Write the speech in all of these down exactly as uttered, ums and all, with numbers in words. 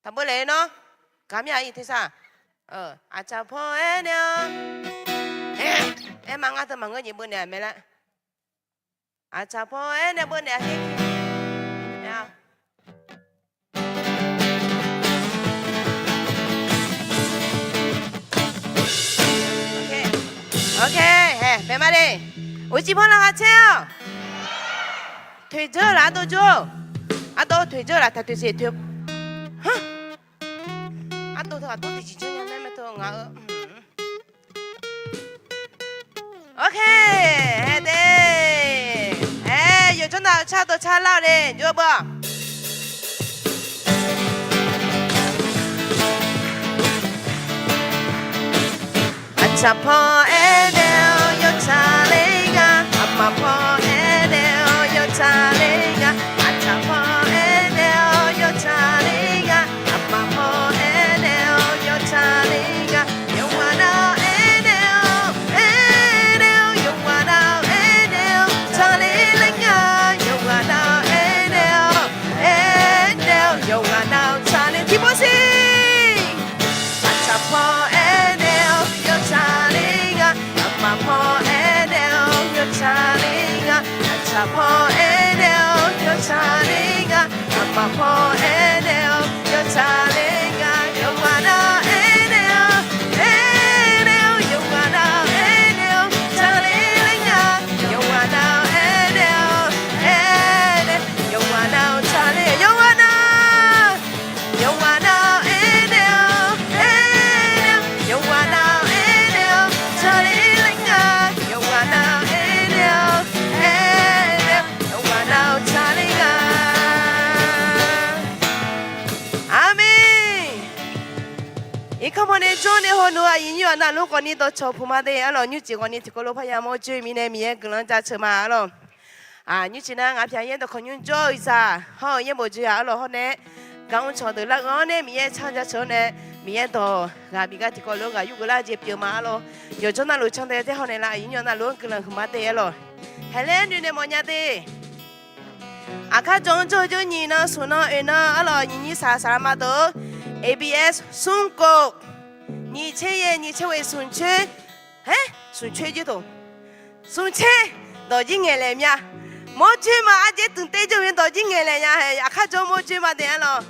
Taqbeu laer nawr, gaqmya-iq tersar. Aqtsaq paw aernaeq-awr, aerma ngar teu maqngeur nyiq beunaeq-aq mae laer. Aqtsaq paw aernaeq beunaeq-a. Ok, hae, bae ma de. Uqcif paw laqkhaq caer-awq. Toeqdzeur laf ardov jor. Ardov toeqdzeur laf taq toeqsiq toeq. Ardov teu aqdov tiqjeq jeur nya nae ma teu ngaq-eu. Ok, hae de. Aer, yawqjawr nav-eu car dawq car lar-awq de, jov-eu beu-awq. Aqtsaq paw aernaeq-awr yawtsaq ler nga. Aqma paw aernaeq-awr yawtsaq ler nga. Aqtsaq paw aernaeq-awr yawtsaq ler nga. Aqma paw aernaeq-awr yawtsaq ler nga. Yawqghaq nav aernaeq-awr, aernaeq-awr, yawqghaq nav aernaeq-awr tsaqler ler nga. Yawqghaq nav aernaeq-awr, aernaeq-awr, yawqghaq nav tsaqler tiqpov siq. Aqtsaq paw aernaeq-awr yawtsaq ler nga. Aqma paw aernaeq-awr yawtsaq ler nga. Aqtsaq paw aernaeq-awr yawtsaq ler nga. Aqma paw aernaeq-awr yawtsaq ler nga. Yawqghaq nav aernaeq-awr, aernaeq-awr, yawqghaq nav aernaeq-awr tsaqler ler nga. Yawqghaq nav aernaeq-awr, aernaeq, yawqghaq nav tsaqler, yawqghaq nav, yawqghaq nav aernaeq-awr, aernaeq-awr, yawqghaq nav aernaeq-awr tsaqler ler nga. Yawqghaq nav aernaeq-awr, aernaeq-awr, yawqghaq nav tsaqler nga. Aqmeq. Irkanr pawnae jawr nae hawnmr-eu aqyuif nyir yawqha navluf khawfni dawqcawq puq ma de arlawq. Nymrcif khawfni tiqkawv lof parya mawr joer mirnae Miqyaer guiqlanq jaceuq ma arlawq. Nymrcif nar ngaq pyaq yaer dawqkawq nymr jawr-eu zaq hawr-eu yaerbof joe-aq arlawq hawr nae, gar mrcawq deuq lar-eu-anr nae Miqyaer car jaceuq-awr nae, Miqyaer dawq ghaq bif gar tiqkawv lof-aer ghaq yur geuf lar jeq pyeuf ma arlawq. Yawqjawr navluf cantae taer haw naeqlaf aqyuif nyir yawqha navluf-anr guiqlanq huiqma de arlawq. Haeq laer noeq nae mawfnya de. Aqkar jawr-anr jawr-eu jawr nyiq nan smq nan oeq nan arlawq nyiq nyir saq saq ma deuq-eu, A B S smr kov, nyiq tser yaer nyiq tser oeq smq coer, haer smq coer jir toq, smq tser dawq jir ngaeq laeq mya. Mawr joer ma arjaer dmq ter jawr-eu dawq jir ngaeq laeq nya hae. Aqkar jawr mawr joer ma de arlawq.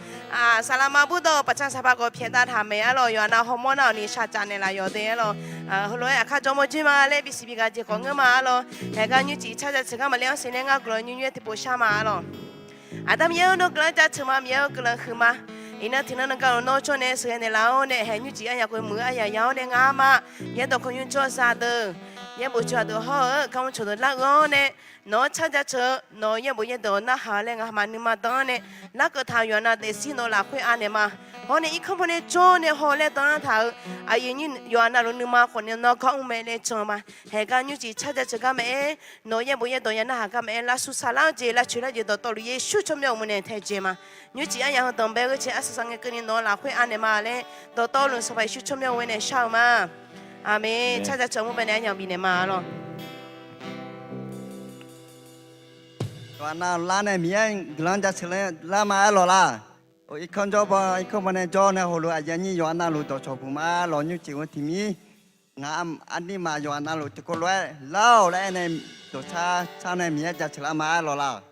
Saqlaqma burdawr-eu paqcan saqpaq khawf pyaeqdav taq maeq arlawq. Yawqha nav hawmawr nar-awq ni shaqcaf naeqlaf yawq de arlawq. Heulof-aer aqkar jawr mawr joer ma laer bisiq bi ghaq jeq khawf ngeur ma arlawq. Haeq gar nymrcif car jaceuq gar maqler-anr siqnae ngar guiqlanq nymr nymr tiqpov shar ma arlawq. Aqda Miqyaer-eu nawr guiqlanq jaceuq ma, Miqyaer-eu guiqlanq huiqma. Iqnan tiqnan nan gar-awq nawr jawr nae sheuqghae naeqlaf-awr nae haeq nymrcif aryaq khoer muiq-eu aryaq ya-awr nae ngar ma. Yaerdawq khawf nymr jawr zaq deuq, yaerbof jawr-aq deuq hawr-eu gar mrcawq deuq lar-eu-awr nae, nawq-anr car jaceuq, nawq-eu yaerbof yaerdawq narhaq-eu laer ngamaf nuima dan-anr nae, larkeuv taq-euq yawqha nav daefzir nawq-eu lafkhoer anaeq ma. Hawr nae irkanr pawnae jawr nae haw laer dan-anr taq-euq aqyuif nyir yawqha navluf nuima khawf nae nawr gar mr mae laer jan ma. Haeq gar nymrcif car jaceuq gar maqaer, nawq-eu yaerbof yaerdawq ya narhaq gar maqaer, lavsur saqlar-eu jeq lavcoeq lar jeq dawqtawvluf Yeqsur tsawrmyanr-euq maqnaeq tae jae ma. Nymrcif aryaq heu danqbae gheurcae arsaq saq ngae keuvni nawq-eu lafkhoer anaeq ma laer, dawqtawvluf Sanqpaq Yeqsur tsawrmyanr-eu ghoer nae shar-eu ma. Aqmeq. Car jaceuq mr bae nae aryamq bifnaeq ma arlawq. Yawqha navluf lar nae Miqyaer guiqlanq jaceuq lar ma arlawq laq. Irkanr jawr baw, irkanr baw nae jawr nae hawluf aqyuif aqnyir yawqha navluf dawqcawq puq ma arlawq. Nymrcif ghoe tiqmir ngaq-anr arnirmaf yawqha navluf tiqkawv lof-aer lar-awq laer aer nae dawqcar car nae Miqyaer jaceuq lar ma arlawq laq.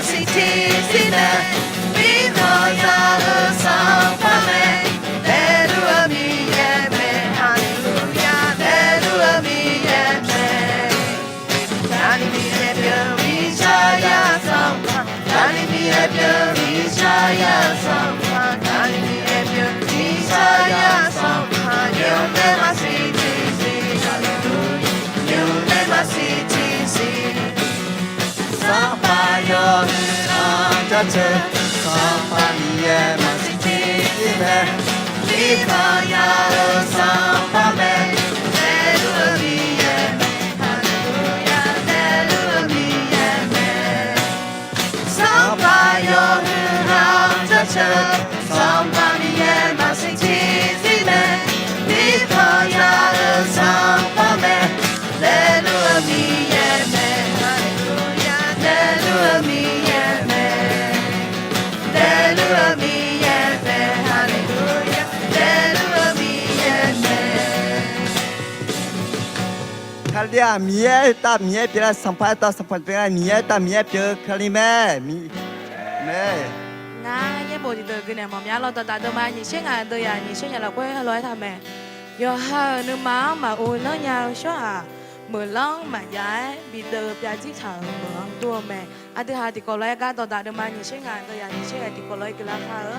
siqtiq zifnaeq, mirkhanqzaq-euq Sanqpaq mae, daefluf-eu Miqyaer mae, haleluya, daefluf-eu Miqyaer mae. Kali Miqyaer pyeuf, mirtsaq yar-eu Sanqpaq, Kali Miqyaer pyeuf, mirtsaq yar-eu Sanqpaq, Kali Miqyaer pyeuf, mirtsaq yar-eu Sanqpaq, nymr nae maqsiq tiqsiq, haleluya, nymr nae maqsiq tiqsiq. Sanqpaq yawhuiq-anr jaceuq, Sanqpaq Miqyaer maqsiq tiqsiq mae, mirkhanq yar-eu Sanqpaq mae, daefluf-eu Miqyaer mae, haleluya, daefluf-eu Miqyaer mae. Sanqpaq yawhuiq-anr jaceuq, Sanqpaq Miqyaer maqsiq tiqsiq mae, mirkhanq yar-eu Sanqpaq mae, daefluf-eu Miqyaer mae, haleluya, daefluf-eu Miqyaer mae, daefluf-eu Miqyaer mae, haleluya, daefluf-eu Miqyaer mae. Kali-aq, Miqyaer tav Miqyaer pyeuf-a, Sanqpaq tav Sanqpaq pyeuf-a, Miqyaer tav Miqyaer pyeuf-eu Kali mae. Ngar yaerbof tiqdeuq gui naeq mawf mya lawr, dawqdaq deuvma nyiq sher ngaq deuv yaq nyiq sher nya lafkhoer heulof-aer taq mae. Yawqha-euq nuima-anr maqur lanr nya-eu tsawrhaq, meuqlanr maqjav-aer bideuv pyavjir taq-euq meuq-anr dur-eu mae. Aqdui haq tiqkawv lof-aer gar dawqdaq deuvma nyiq sher ngaq deuv yaq nyiq sher ghae tiqkawv lof-aer guilar kar-eu.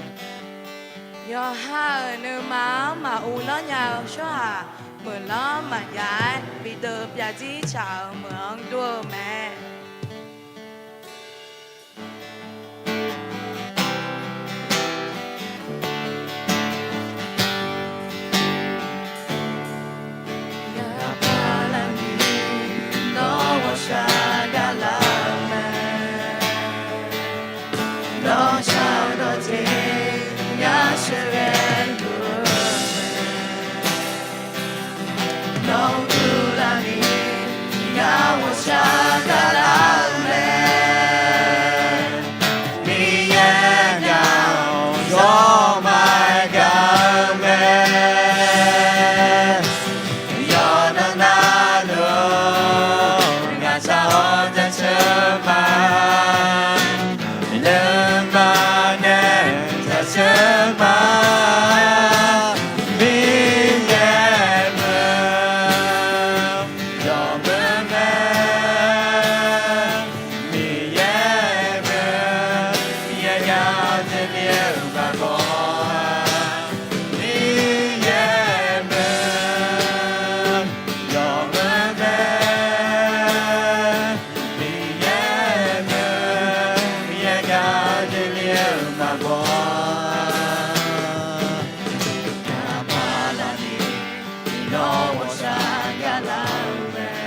Yawqha-euq nuima-anr maqur lanr nya-eu tsawrhaq, meuqlanr maqjav-aer bideuv pyavjir taq-euq meuq-anr dur-eu mae. Yaqpar lafni nawr ghawqshaq gaqlar-eu mae. Nawr shaq-eu dawqtsuif ngar sheuqghae luf-eu mae. Nawr guv lafni ngar ghawqshaq gaqlar-eu mae. Miqyaer ngaq-anr yawmaf gaq-eu mae. Yawqnan navluf-eu ngaq shaq-awr jaceuq ma. Nuima nae jaceuq ma. Miqyaer meuq yawmuiq mae. Miqyaer meuq, Miqyaer gaq-eu jeq li-eu maqbaw-a. Miqyaer meuq yawmuiq mae. Miqyaer meuq, Miqyaer gaq-eu jeq li-eu maqbaw-a. Yaqpar lafni nawr ghawqshaq gaqlar-eu mae.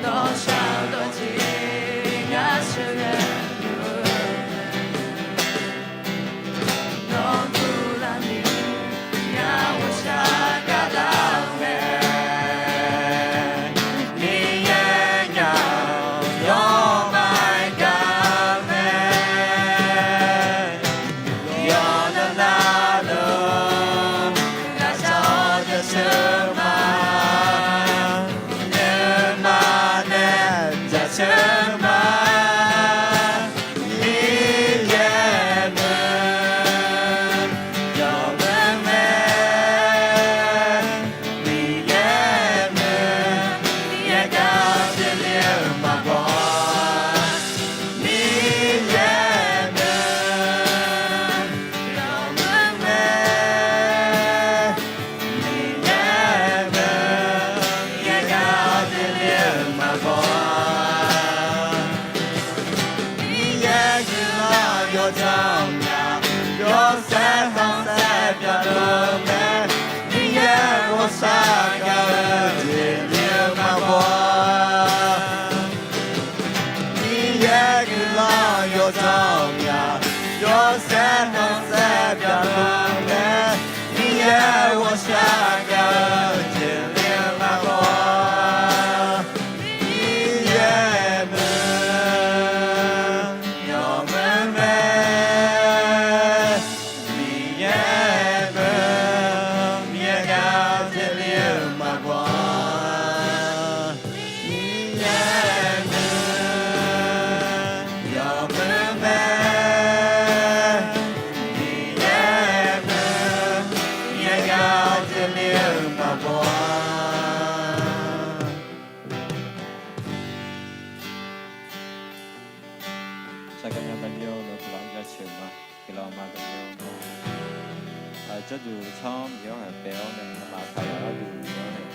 Nawr shaq-eu dawqtsuif ngar sheuqghae luf-eu mae. Nawr guv lafni ngar ghawqshaq gaqlar-eu mae. Miqyaer ngaq-anr yawmaf gaq-eu mae. Yawqnan navluf-eu ngaq shaq-awr jaceuq ma. Nuima nae jaceuq ma. Miqyaer meuq yawmuiq mae. Miqyaer meuq, Miqyaer gaq-eu jeq li-eu maqbaw-a. Miqyaer meuq yawmuiq mae. Miqyaer meuq, Miqyaer gaq-eu jeq li-eu maqbaw-a. Miqyaer guiqlanq yawdzanq myaq, yawshaef khanqsaer byaqdov mae. Miqyaer ghawqshaq gaq-eu jeq li-eu maqbaw-a. Miqyaer guiqlanq yawdzanq myaq, yawshaef khanqsaer byaqdov mae. Miqyaer ghawqshaq gaq-eu jeq li-eu maqbaw-a. Miqyaer meuq yawmuiq mae. Miqyaer meuq, Miqyaer gaq-eu jeq li-eu maqbaw-a. Miqyaer meuq Saqkaqnya Gaqli-or, nawq-eu guiqlanq jaceuq ma. Guiqlanq ma Gaqli-or, nawr-aq, jawrduq tsanr Miqyaer-anr haeq paef-awr nae ngamaf taqyaq-awr duq Miqyaer-anr haeq,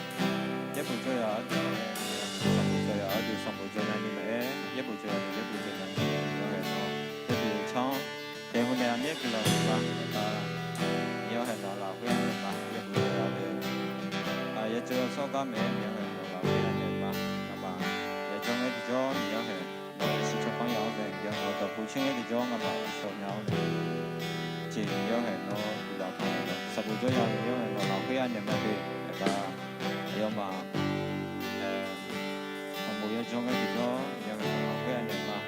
yaerbof jawryaq-awr duq Miqyaer-anr haeq, sanqbof jawryaq-awr duq sanqbof jawrnya ni maqaer, yaerbof jawryaq-awr duq yaerbof jawrnya ni Miqyaer-anr haeq, nawr jawrduq tsanr daeqhmq naeq-aq Miqyaer guiqlanq ma. Miqyaer-anr haeq nawq lafkhoer-anr naeq ma. Yaerbof jawryaq-awr duq yajawr yawsanr gar maeq-aer Miqyaer-anr haeq nawq lafkhoer-anr naeq ma. Ngamaf yajawr ngaer tiqjawr Miqyaer-anr haeq nawq-eu yasiq tsawrganr ya-awr mae, Miqyaer-anr haeq dawqpov caer ngaer tiqjawr ngamaf shawq nya-awr mae. Jeq Miqyaer-anr haeq nawr guiqlanq paq naeq-awr sanqbof jawrya Miqyaer-anr haeq nawq lafkhoer-anr naeq ma de. Aqgar aqyawfmaf sanqbof yajawr ngaer tiqjawr Miqyaer-anr haeq nawq lafkhoer-anr naeq ma.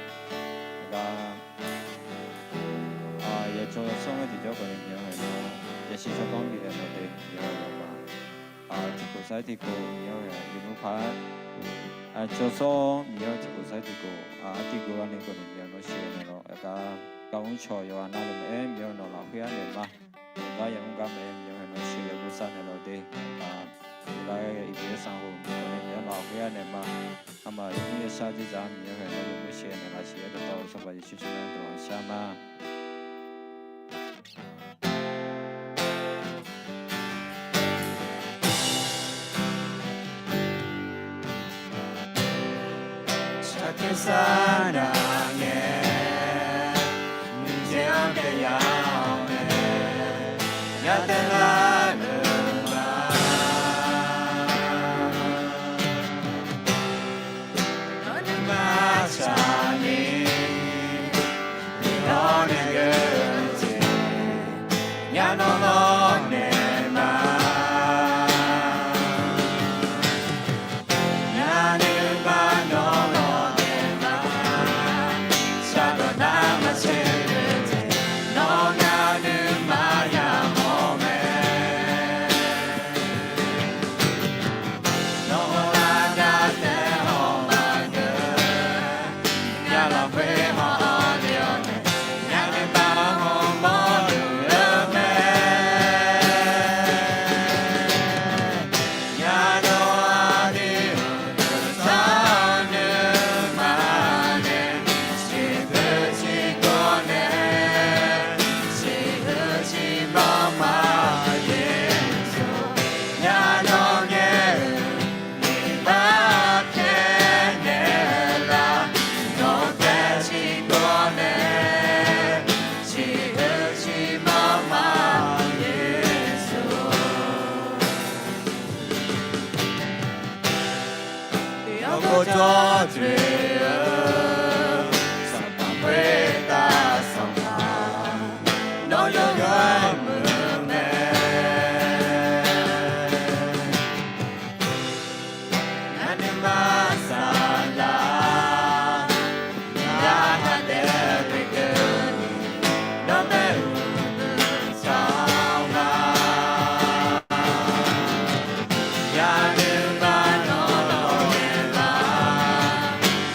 Aqgar yajawr yawsanr ngaer tiqjawr khawf ni Miqyaer-anr haeq nawr yasiq tsawrganr bifnaeq lawq de. Miqyaer-anr haeq nawr tiqkhof sar-aer tiqkhof Miqyaer-anr haeq yawmuiq paq-aer jawrsawr Miqyaer-anr tiqkhof sar-aer tiqkhof artiv gov-awr ni khawf ni Miqyaer-anr nawr sheuqghae naeq lawq. Aqgar gavmr cawq yawqghaq navluf maqaer Miqyaer-anr nawq lafkhoer-anr naeq ma. Aqgar yamr gar maeq-aer Miqyaer-anr haeq nawr sheuqghae bosav naeq lawq de. Aqgar iqbae sanqbof khawf ni Miqyaer-anr nawq lafkhoer-anr naeq ma. Ngamaf yawnyir yawshar dzerdzaq-anr Miqyaer-anr haeq nawr yawmuiq sheuqghae naeq laf siq-aer dawqtawv-eu Sanqpaq Yeqsur tsawrmyanr guiqlanq shar ma. Saqtersar nav ngae, miqyaer-anr daef ya-awr mae, yadaef lar-euq ma. Nawr nuima tsaqni, iqnan nae ghae-eu jeq, nya nawr lawrnaeq ma. Nya nuima nawr lawrnaeq ma. Shardawq nar maqtser-eu jeq, nawr nya nuima yamawr mae. Nawr ghawqmya daef-awr maqngeur, nya lafkhoer haw-awr le-awr nae, nya nuima hawmawr luf-eu mae. Nya nawr aqdui uqduq tanqnymr ma nae, ciqpeuq ciqgawr nae, ciqhuiq ciqmanr ma Yeqsur. Nya nawr ngae-eu iqbax pyaeqnaeq lar, nawq-eu taef ciqgawr nae, ciqhuiq ciqmanr ma Yeqsur. Yawkawr jawr dzoeq-eu Sanqpaq khoertav Sanqpaq, nawr yawqghaq muiq-eu mae. Nya nuima saqlaq, nya ha daef-eu keuvni, nawr mae uqduq tanq-awr ma. Nya nuima nawr lawrnaeq ma.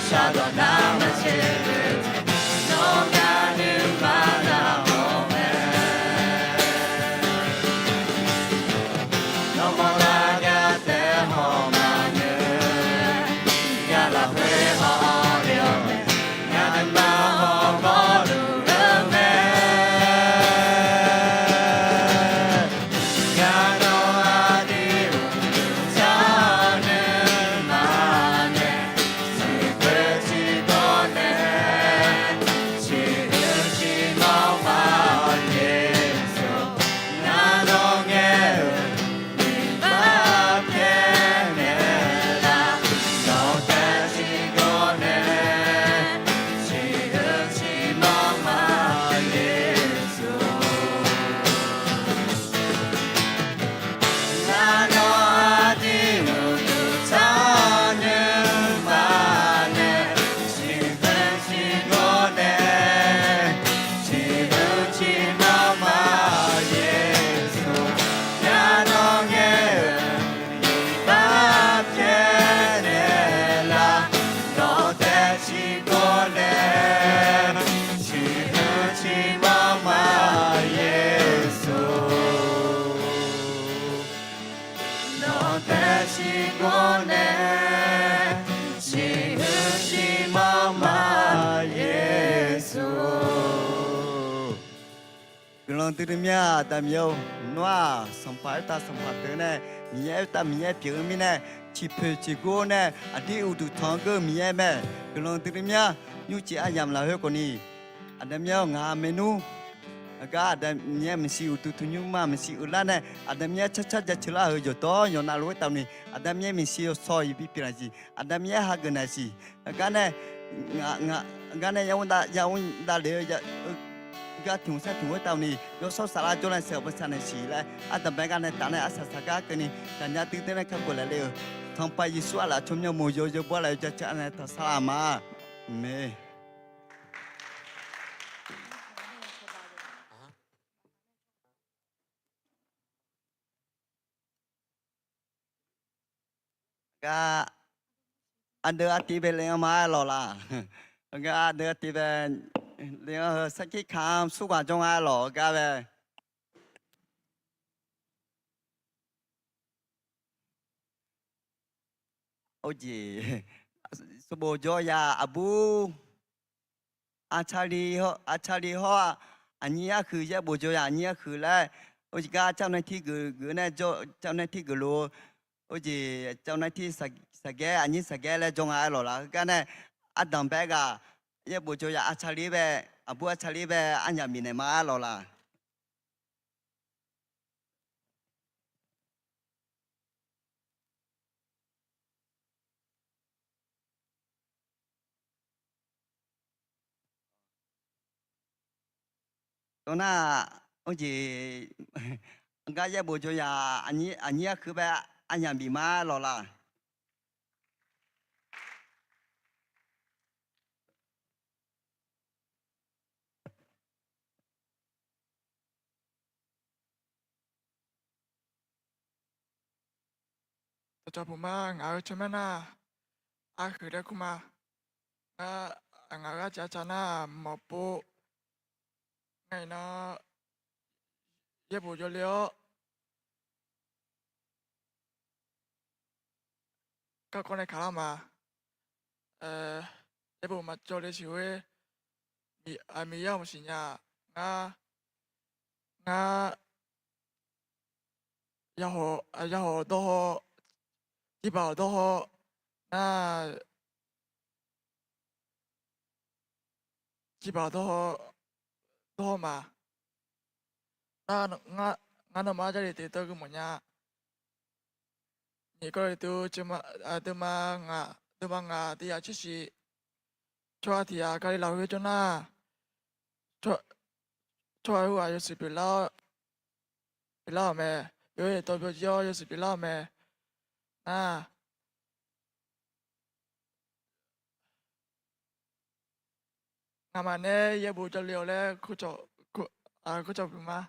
Shardawq nar maqtser-eu jeq, nawr nya nuima yamawr mae. Nawr mawrlar nya taef haw maqngeur, nya lafkhoer haw-awr le-awr mae, nya nuima hawmawr luf-eu mae. Nya nawr aqdui uqduq tanqnymr ma nae, ciqpeuq ciqgawr nae, ciqhuiq ciqmanr ma Yeqsur. Nya nawr ngae-eu iqbax pyaeqnaeq lar, nawq-eu taef ciqgawr nae, ciqhuiq ciqmanr ma Yeqsur. Nya nawr aqdui uqduq tanqnymr ma nae, ciqpeuq ciqgawr nae, ciqhuiq ciqmanr ma Yeqsur. Nya nawr ngae-eu iqbax pyaeqnaeq lar, nawq-eu taef ciqgawr nae, ciqhuiq ciqmanr ma Yeqsur. Nawq-eu taef ciqgawr nae, ciqhuiq ciqmanr ma Yeqsur. Guiqlanq duidui mya Aqda Miqyaer-or, nawr-aq Sanqpaq aertav Sanqpaq pyeuf nae, Miqyaer aertav Miqyaer pyeuf-eu mirnae, ciqpoeq ciqgor nae aqdir uqduq tanq-anr geur-eu Miqyaer mae. Guiqlanq duidui mya, nymrcif aryamq lafkhoer khawfni, Aqda Miqyaer-or, ngaq maernmr aqgar Aqda Miqyaer maeqshi uqduq tanqnymr ma maeqshi uiqlar nae, Aqda Miqyaer carcar jaceuq lar-euq yawqdawq yawqnav lof-aer tavni, Aqda Miqyaer maeqshi yawshawr-iq bipyeuf laf siq, Aqda Miqyaer hageuf naeq siq. Aqgar nae, aqgar nae yamr dav yamr dav lef-eu gar tiq hmq sar tiq hmq-aer tavni, yawshawr saflar jawrnae sheuq-eu beusav naeq siq laer, ardanqbae gar nae taf nae arsaq saqgar keuvni, taqnya duidui nae kakhof laeq le-euq Sanqpaq Yeqsur aqlaf tsawrmyanr moq yawzeu bawr laf-eu jaceuq nae taqsar laf ma. Aqmeq. Gar ardeuv artiv bae le-anr ma-aer lawq laq. Gar ardeuv artiv bae le-anr heu sarkir kaq-anr smr ghaq jawr nga-aer lawq gar bae. Or jeq, sanqbof jawr ya aqbur, arcali hawr-aq, aqnyir arhuiq yaerbof jawr ya aqnyir arhuiq laer, or jeq gar carnae tirgeuf geuf nae jawr, carnae tirgeuf lof-eu, or jeq carnae tir saqgaer aqnyir saqgaer laer jawr nga-aer lawq laq. Heugar nae ardanqbae ghaq yaerbof jawr ya arcali bae, aqbur arcali bae aryamq bifnaeq ma-aer lawq laq. Tov nar, or jeq, gar yaerbof jawr ya aqnyir arhuiq bae aryamq bif ma-aer lawq laq. Dawqcawq puq ma, ngaq-euq tsawrmyanr nar, arhuiq laer kur ma. Ngar, ngaq-euq arcaq arcaq nar mawqpov, ngar iqnan yaerbof jawrle-awr garkawv nae kaqlar ma. Yaerbof maqjawr le siq khoer, Miqyaer-euq maqsiq nya. Ngar, ngar, yahawq dawr haw, jirbaq-awq dawr haw, nar, jirbaq dawr haw, dawr haw ma. Nar, ngar nawmaf-anr Jarlif tiq teu gui mawf nya. Nyiq Gawrliqtu, deuvma ngaq, deuvma ngaq tiq yaf tser shif, tsawrhaq tiq yaf Kali lafkhoer jawr nar, tsawrhaq khoerghaq yawshuif pyeuflar-awq mae. Yawqha tawv byovjir-awr yawshuif pyeuflar-awq mae. Nar, ngamaf nae yaerbof jawrle-awq laer kurcawq puq ma.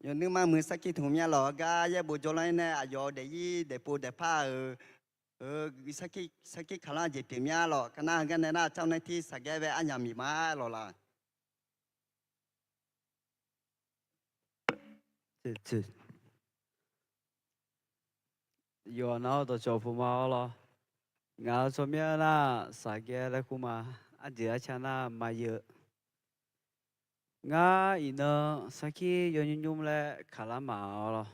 Yawnuirma muiq sarkir tmq mya lawq. Heugar yaerbof jawrlar-ir nae aqyawf-euq daefzir daefpov daefpar-euq sarkir kaqlanr jeq pyeuf mya lawq. Kar nar heugar nae nar carnae tir saqgaer bae aryamq miq ma-aer lawq laq. Yawqha nar-awr dawqcawq puq ma-awr lawr. Ngaq-euq tsawrmyanr nar saqgaer laer kur ma. Arjeuq arca nar maq yeu. Ngar iqnan sarkir yawnymr nymr laer kaqlar maq-awr lawr.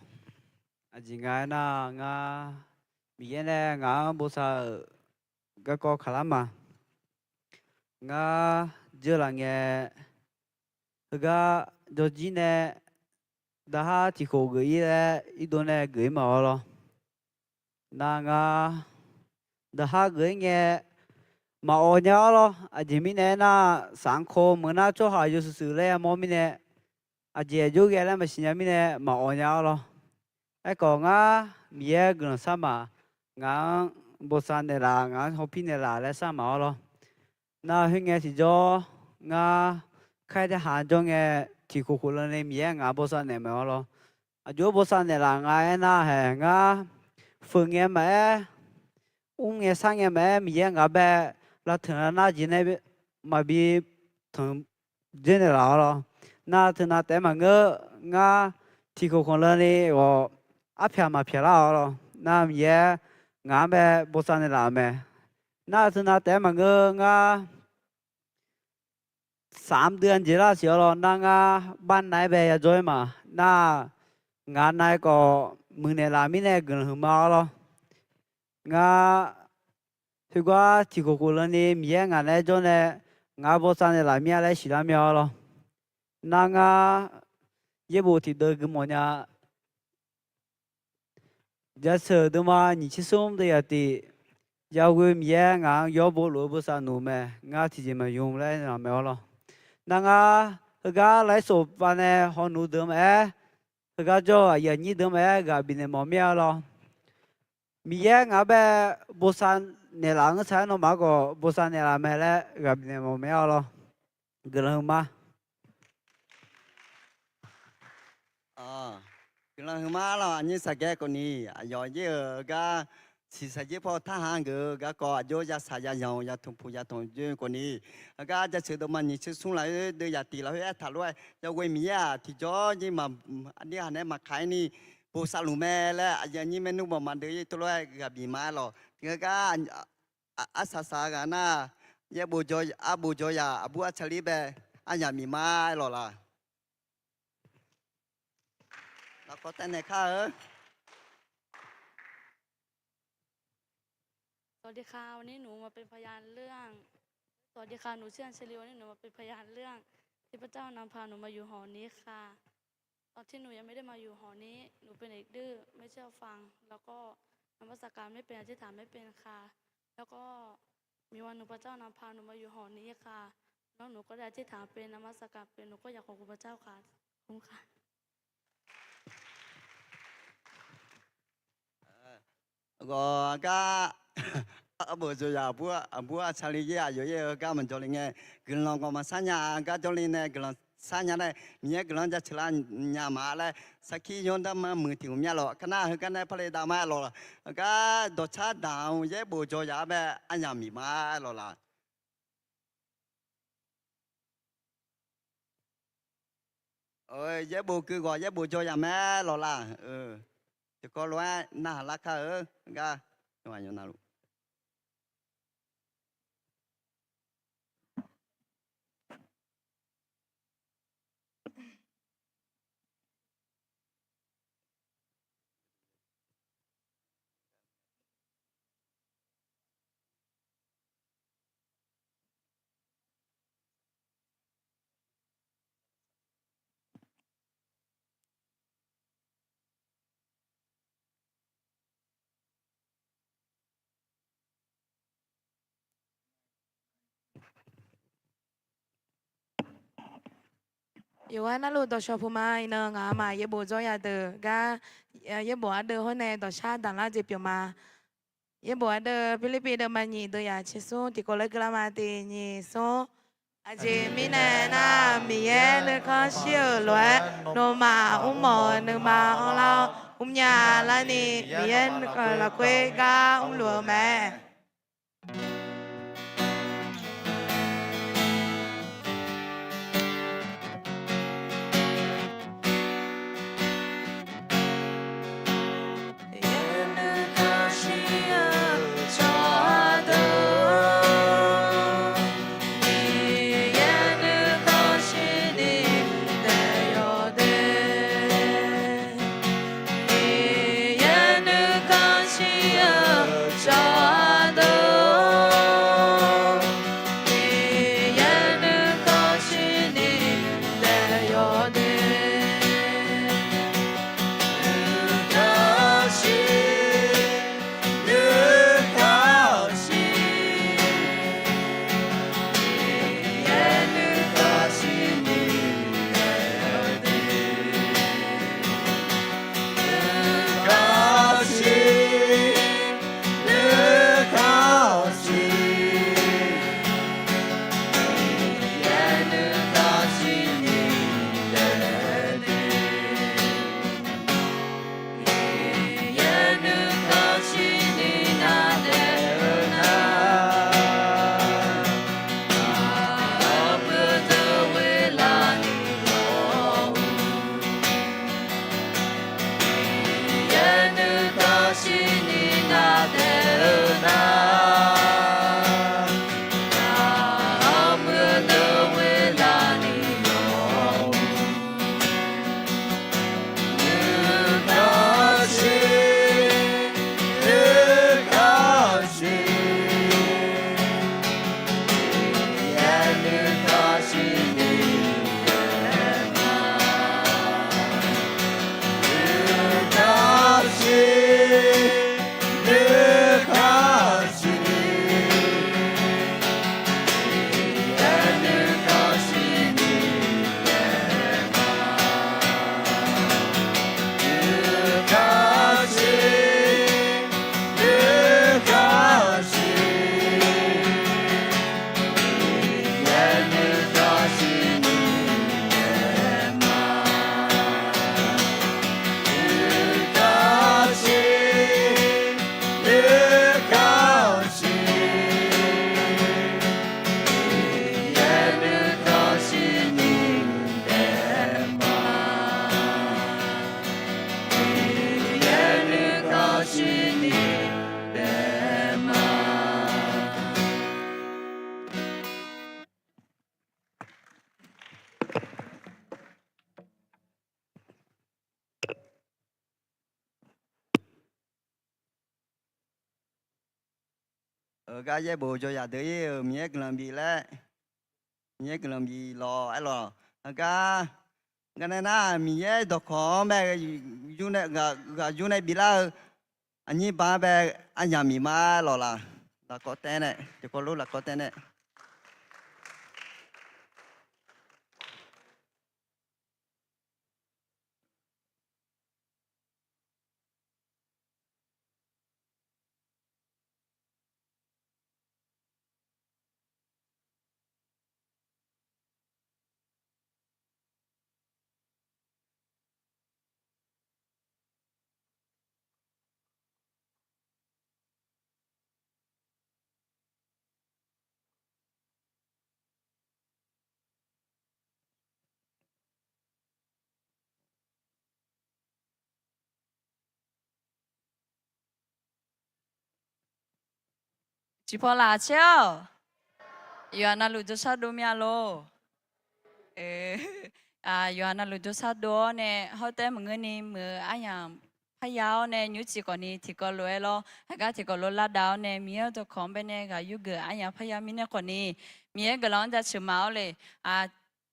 Aqjeq nga aernar, ngar Miqyaer nae ngaq-anr bosav-euq garkawv kaqlar ma. Ngar jeurlaf ngae, heugar jawrjir nae daqhar tiqkhof geuf-ir laer irdov nae geuf-ir maq-awr lawr. Nar ngar daqhar geuf-ir ngae maqawq nya-awr lawr. Aqjeq mirnae aernar, saq-anr kawv meuq nar tsawrhaq yawshuif shuif laer yamawr mirnae, aqjeq aqjox ghae laer maqsiq nya mirnae maqawq nya-awr lawr. Aerkhawf ngar Miqyaer guiqlanq sharma, ngaq-anr bosav naeqlaf, ngaq-anr hawpir naeqlaf laer sharma-awr lawr. Nar khoerngae tiqjawr, ngar khaer darhaq jawr ngae, tiqkhof khof lan ni Miqyaer ngaq-anr bosav naeq maeq-awr lawr. Aqjox-aer bosav naeqlaf nga aernar haeq, ngar feuq ngae maqaer, mr ngae sar ngae maqaer, Miqyaer ngaq-anr bae lavteuq lavnar jeq nae maqbi tanq dzoer naeqlaf-awr lawr. Nar teunav taef-aer maqngeur, ngar tiqkhof khanqleuni ghawq arpyaq maqpyaq lar-awr lawr. Nar Miqyaer ngaq-anr bae bosav naeqlaf-euq mae. Nar teunav taef-aer maqngeur, ngar safmr dui-anr jeq lar siq-awr lawr. Nar ngar barnav-aer bae yajawr-aer ma. Nar ngaq nav-aer khawf muiqnaeq laf mirnae guiqlanq huiqma-awr lawr. Ngar khoergar tiqkhof khofleuni Miqyaer ngaq naeq-aer jawr nae ngaq-anr bosav naeqlaf mir-a laer siqlar mir-awr lawr. Nar ngar yaerbof tiqdeuv gui mawfnya. Jaceuq deuvma nyiq tser smr deuv yaqtif, yaghoe Miqyaer ngaq-anr yawr bo lof-eu bosav noeq mae. Ngar tiqjeq maqymr laer naqmaeq-awr lawr. Nar ngar heugar laer sof pav nae hawnuv deuq maqaer, heugar jawr-eu aqyuif aqnyir deuq maqaer ghaq bifnaeq mawf mir-a lawr. Miqyaer ngaq-anr bae bosav naeqlaf ngeur tsaq-aer nawmaf-anr khawf bosav naeqlaf mae laer ghaq bifnaeq mawf mir-a lawr. Guiqlanq huiqma. Guiqlanq huiqma lawq. Aqnyir saqgaer khawfni aqyawf yaer-euq gar siqsaq jir paw tarhaq geuf-eu garkawv aqjox yasaq yazanq-eu yatmq puq yatmq dzoe khawfni, heugar jaceuq deuvma nyiq tser smr lafkhoer deuv yaqtif lafkhoer aertaq lof-aer yaghoe Miqyaer-aq tiqjawr jir maq, aqdirhaq nae maqkaq-ir ni bosav luf mae laer aqyuif aqnyir maernmr bawq maq deuv-ir teulof-aer ghaq bif ma-aer lawq. Tiqghaq gar arsaq saq-eu ghaq nar, yaerbof arbof jawr yaq aqbur artsaqlir bae aryamq bif ma-aer lawq laq. Lafkawv taev naeq kar-eu สวัสดีค่ะ วันนี้หนูมาเป็นพยานเรื่อง สวัสดีค่ะ หนูชื่ออัญชลี วันนี้หนูมาเป็นพยานเรื่องที่พระเจ้านำพาหนูมาอยู่หอนี้ค่ะ ตอนที่หนูยังไม่ได้มาอยู่หอนี้ หนูเป็นเด็กดื้อ ไม่เชื่อฟัง แล้วก็นมัสการไม่เป็น อธิษฐานไม่เป็นค่ะ แล้วก็มีวันหนึ่งพระเจ้านำพาหนูมาอยู่หอนี้ค่ะ แล้วหนูก็ได้อธิษฐานเป็น นมัสการเป็น หนูก็อยากขอบคุณพระเจ้าค่ะ ขอบคุณค่ะ Ghawq gar arbof jawr yaq aqbur artsaqlir yaer aqyawf yaer-eu gar maqjawr le ngae, guiqlanq ghawqmaqsar nya gar jawrle nae guiqlanq sar nya nae Miqyaer guiqlanq jaceuq lar nya ma laer sarkir yanr darma muiq tiq ghaq mya lawq. Kar nar heugar nae parle dav ma-aer lawq laq. Heugar dawqtsar daq-eu yaerbof jawr yaq-anr bae aryamq bif ma-aer lawq laq. Yaerbof keuv ghawq yaerbof jawr yaq ma-aer lawq laq. Tiqkawv lof-aer narhaq lar kar-eu gar yawqha yawqha navluf Yawqghaq navluf dawqshawq puq ma. Iqnan ngaq-anr ma yaerbof jawr yaq deuq gar, yaerbof ardeuv hawr nae dawqshar daqlar jeq pyeuf ma. Yaerbof ardeuv Pirlirpiv deuvma nyiq deuv yaq tser smr tiqkawv laer keuvlar ma. Tiq nyiq smr. Aqjeq mirnae aernar, Miqyaer nuikhanr shir-euq lof-aer, nawmaf mrmawf-eu nuima anrlar-awr, mrnya larni Miqyaer nuikhanr lafkhoer gar mrluf-eu mae. Heugar yaerbof jawr yaq deuq-ir-euq Miqyaer guiqlanq bif laer, Miqyaer guiqlanq bif lawq aerlawq. Heugar, garnae nar Miqyaer dawqkawq-anr mae, ghaq yur nae biflar-eu aqnyir ba-anr bae aryamq miqma lawq laq. Lafkawv taev nae, tiqkawv lof lafkawv taev nae. Tiqpawf laf caer-awq. Yawqha navluf jawrshar dov mya lor. Yawqha navluf jawrshar dov-awr nae hawr taef maqngeurni muiq-eu aryamq parya-awr nae nymrcif khawfni tiqkawv lof-aer lawr. Heugar tiqkawv lof lar dav-awr nae Miqyaer-euq dawqkawq-anr bae nae ghaq yurgeuf aryamq parya mirnae khawfni Miqyaer guiqlanq-anr jaceuq ma-awr le.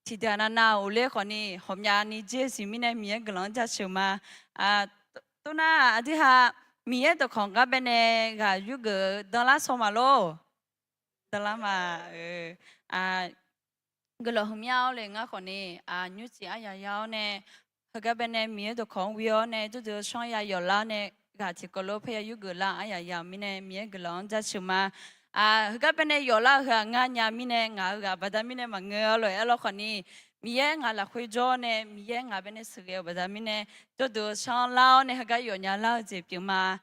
Tiqdeuq navnav uqler khawfni ghawqmyani jer-eu siq mirnae Miqyaer guiqlanq-anr jaceuq ma. Tornar aqdui ha Miqyaer dawqkawq gar bae nae ghaq yurgeuf-eu danlar shaw ma lor. Danlar ma. Guiqlanq huiqmya-awr le ngar khawfni, nymrcif aryaq ya-awr nae, heugar bae nae Miqyaer dawqkawq-anr ghoe-awr nae jawrduq shanr ya yawflar nae, ghaq tiqkawv lof parya yurgeuf lar aryaq ya-euq mirnae Miqyaer guiqlanq-anr jaceuq ma. Heugar bae nae yawflar-eu heu-aq ngar nya mirnae ngaq-euq ghaq baqda mirnae maqngeur-awr lof-aer lawr khawfni, Miqyaer ngaq lafkhoer jawr nae Miqyaer ngaq bae nae sheuqghae-eu baqda mirnae jawrduq shanr lar-awr nae heugar yawfnya lar-eu jeq pyeuf ma.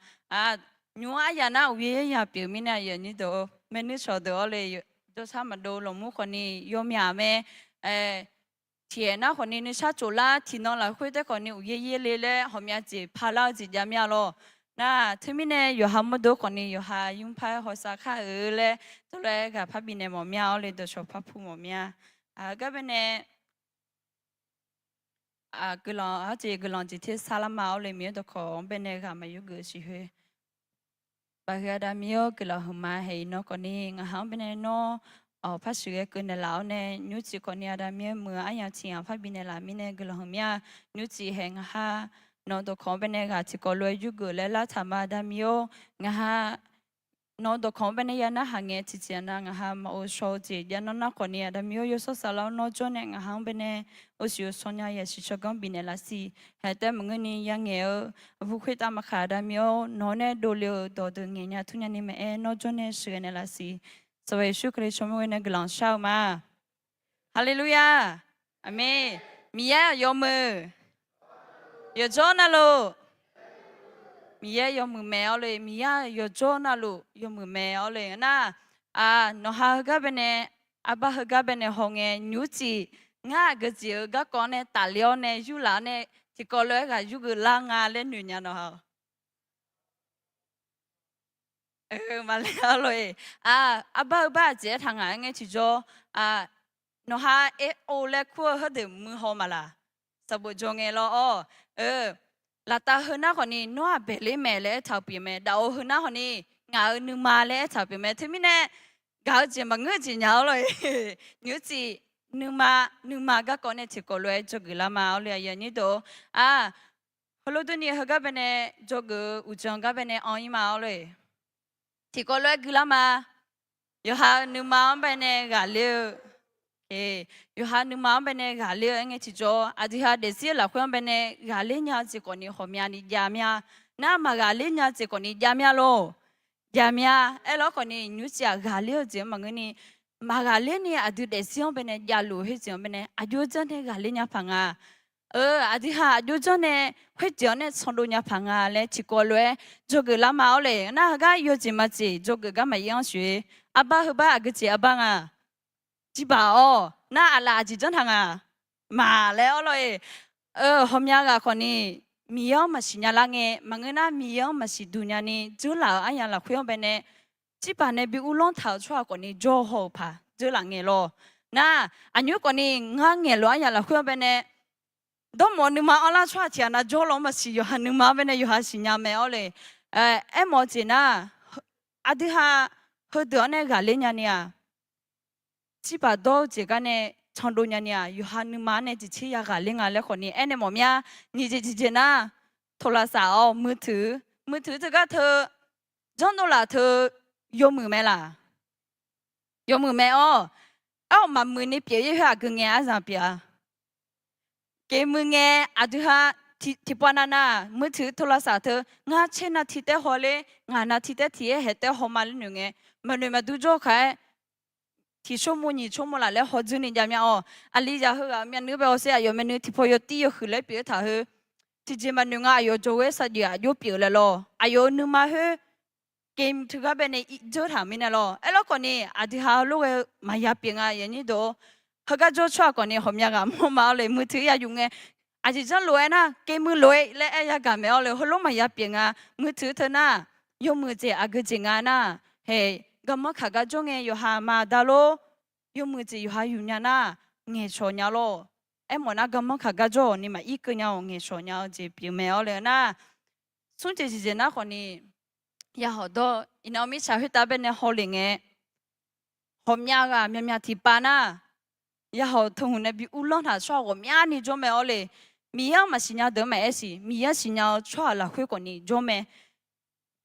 Nymr aryaq nar uqyaer ya pyeuf mirnae aqyuif aqnyir deuq-or, maeqnuiv shawq deuq-awr le, jawrshar maqdov lawqmur khawfni yawmyaq mae. Tiqaer nar khawfni nuishar tsoflar tiqnan lafkhoer taef khawfni uqyaer yaer le laer ghawqmya jeq parlar-eu jeq jav mya lawr. Nar teumirnae yawqha mawrdo khawfni yawqha nymr par-aer hawsav kar-eu laer tawvlof-aer ghaq parbi naeq mawf mya-awr le dawqshawq par pu mawf mya. Heugar bae nae guiqlanq, hawr jeq guiqlanq jeq tersar lar ma-awr le Miqyaer dawqkawq-anr bae nae ghaq maqyurgeuf siq khoer. Baqhuiq aqda Miqyaer-or, guiqlanq huiqma haeq iqnan khawfni ngaqha-anr bae nae nawr, awq par sheuqghae keuv naeqlaf-awr nae nymrcif khawfni aqda Miqyaer muiq-eu aryaq tiq ghaq parbi naeqlaf mirnae guiqlanq huiqmya. Nymrcif haeq ngaqha nawq-eu dawqkawq-anr bae nae ghaq tiqkawv lof-aer yurgeuf laer lar taq ma aqda Miqyaer-or, ngaqha nawq-eu dawqkawq-anr bae nae ya narhaq ngae tiqjeq-a nar ngaqha maqghov shaw-eu jeq jav nawr nar khawfni aqda Miqyaer-or, yawshawr saflar-awr nawr jawr nae ngaqha-anr bae nae ghovshiq ghovshaw nya yasiq tsawrganr bifnaeq laf siq. Haeq taef maqngeurni yangaeq-eu aqbur khoertav maqkaq aqda Miqyaer-or, nawq-anr nae dovle-euq dawq deuq ngaeq nya tmr nyani maqaer nawr jawr nae sheuqghae naeq laf siq. Sanqpaq Yeqsur Kali tsawrmyanr ghoer nae guiqlanq shar-eu ma. Haleluya. Aqmeq. Miqyaer-aq yawmuiq yawqjawr navluf, Miqyaer yawmuiq mae-awr le, Miqyaer-aq yawqjawr navluf yawmuiq mae-awr le nar, nawqha heugar bae nae, arbar heugar bae nae hawngae nymrcif, ngar aqgeujeq-eu garkawv nae tafle-awr nae yurlaf-awr nae tiqkawv lof-aer ghaq yurgeuf lar nga laer noeq nya nawqha-awq. Maqle-awr lof-e. Arbar heubar aqjeq aertaq ngaq-aer ngae tiqjawr, nawqha aer-o laer kur-eu heudeuq muihaw maqlaq. Sanqbof jaw ngae lawr-awr, laftav heu nar khawfni nawr-aq baeqler mae laer aertaq-euq pyeuf mae. Daqo heu nar khawfni ngaq-euq nuima laer aertaq-euq pyeuf mae. Teumirnae gaq-eu jeq maqngeur jeq nya-awr lawr-e. Nymrcif nuima, nuima garkawv nae tiqkawv lof-aer dzawgeuf lar ma-awr le aqyuif aqnyir deuq-or. Heulof durni heugar bae nae dzawgeuf-eu uqdzan gar bae nae anr-ir ma-awr le. Tiqkawv lof-aer guilar ma. Yawqha-eu nuima-anr bae nae ghaqler-eu, yawqha nuima-anr bae nae ghaqler-eu aer ngae tiqjawr, aqdui ha daefzir-eu lafkhoer-anr bae nae ghaqler nya-eu jeq khawfni ghawqmyani jav mya. Nar maqghaqler nya-eu jeq khawfni jav mya lor. Jav mya. Aerlawr khawfni nymrcif-aq ghaqler-eu jeq-anr maqngeurni, maqghaqler ni aqdui daefzir-anr bae nae javluf khoerjeq-anr bae nae aqjox janr nae ghaqler nya paq nga. Aqdui ha aqjox janr nae khoerjeq-anr nae sandov nya paq nga laer tiqkawv lof-aer dzawgeuf lar ma-awr le. Nar heugar yawjeq maqjeq dzawgeuf gar maqir-anr shoe. Arbar heubar aqgeujeq arbar nga. Jirbaq-awr nar aqlaf aqjeq janr taq nga. Maqlaer-awr lawr-e. Ghawqmya ghaq khawfni Miqyaer-anr maqsiq nya lar ngae maqngeur nar Miqyaer-anr maqsiq duq nyani dzeurlaf-euq aryamq lafkhoer-anr bae nae jirbaq nae bi uvlanr taq-euq tsawrhaq khawfni jawr haw-euq paq dzeurlaf ngae lawr. Nar aqnymr khawfni ngar ngaeqlof aryamq lafkhoer-anr bae nae dawrmawf nuima anrlar tsawrhaq tiq ghaq nav jawr law-anr maqsiq yawqha nuima-anr bae nae yawqha siqnya mae-awr le. Aermawf-eu jeq nar, aqdui ha heudeuq-anr nae ghaqler nyani-aq, cirbaq dawr-eu jeq gar nae candov nyani-aq, yawqha nuima-anr nae jeqtser ya ghaqler nga laer khawfni aernaeq mawf mir-a. Nyiq jeq tiqjeq nar, tawqlaqsaf-awr muiq tuiq, muiq tuiq teugar teu, janrdov laf teu, yawmuiq mae laq? Yawmuiq mae-awr, aer-awq maqmuiq ni pyeuf-ir khoer aqgeu ngae arzanq pyeuf-a. Keq muiq ngae, aqdui ha tiqpavnav nav muiq tuiq tawqlaqsaf teu, ngar tser nav tiq taer haw ler, ngaq nav tiq taer tiq aer haeq taer haw ma ler noeq ngae, maqnoeq maqdur jawr kaq-aer, tiq tsawrmov nyiq tsawrmov laf laer hawdzeur ni jav mya-awq. Aqli zaq heughaq myavnuiv bae hawsher aqyawf myavnuiv tiqpaw yawtir yawhuiq laer pyeuf-eu taq heu, tiqjeq maqnoeq nga aqyawf jawr-aer saqjeq aqjox pyeuf laer lawr. Aqyawf-euq nuima khoer, keq muiq teugar bae nae dzeur taq mirnae lawr. Aerlawr khawfni aqdui ha heulof ghae-eu maqya pyeuf nga yanyir deuq-or. Heugar jawr tsawrhaq khawfni ghawqmya ghaq mawr ma-awr le, muiq tuiq ya yuf ngae, aqjeq janr lof-aer nar, keq muiq lof-aer laer aer yagaq maeq-awr le, heulof maqya pyeuf nga. Muiq tuiq teu nar, yawmuiq jeq aqgeu jeq nga nar, haeq garmanr kaq gar jawr ngae yawqha maqda lor. Yawmuiq jeq yawqha yuf nya nar, ngaeqshawq nya lor. Aermawf nar garmanr kaq gar jawr-awq ni maqir keuv nya-awq, ngaeqshawq nya-eu jeq pyeuf mae-awr le nar, smr jeq jeq jeq nar khawfni, yahawq dawr iqnan mirtsaq khoertav bae nae hawlef ngae, ghawqmya ghaq myaqmyaq tiqpav nar, yahawq teuhmq nae bi uvlanr taq tsawrhaq ghawqmyani jawr mae-awr le. Miqyaer-anr maqsiq nya deuq-anr maqaer siq, Miqyaer-anr siqnya-eu tsawrhaq lafkhoer khawfni jawr mae.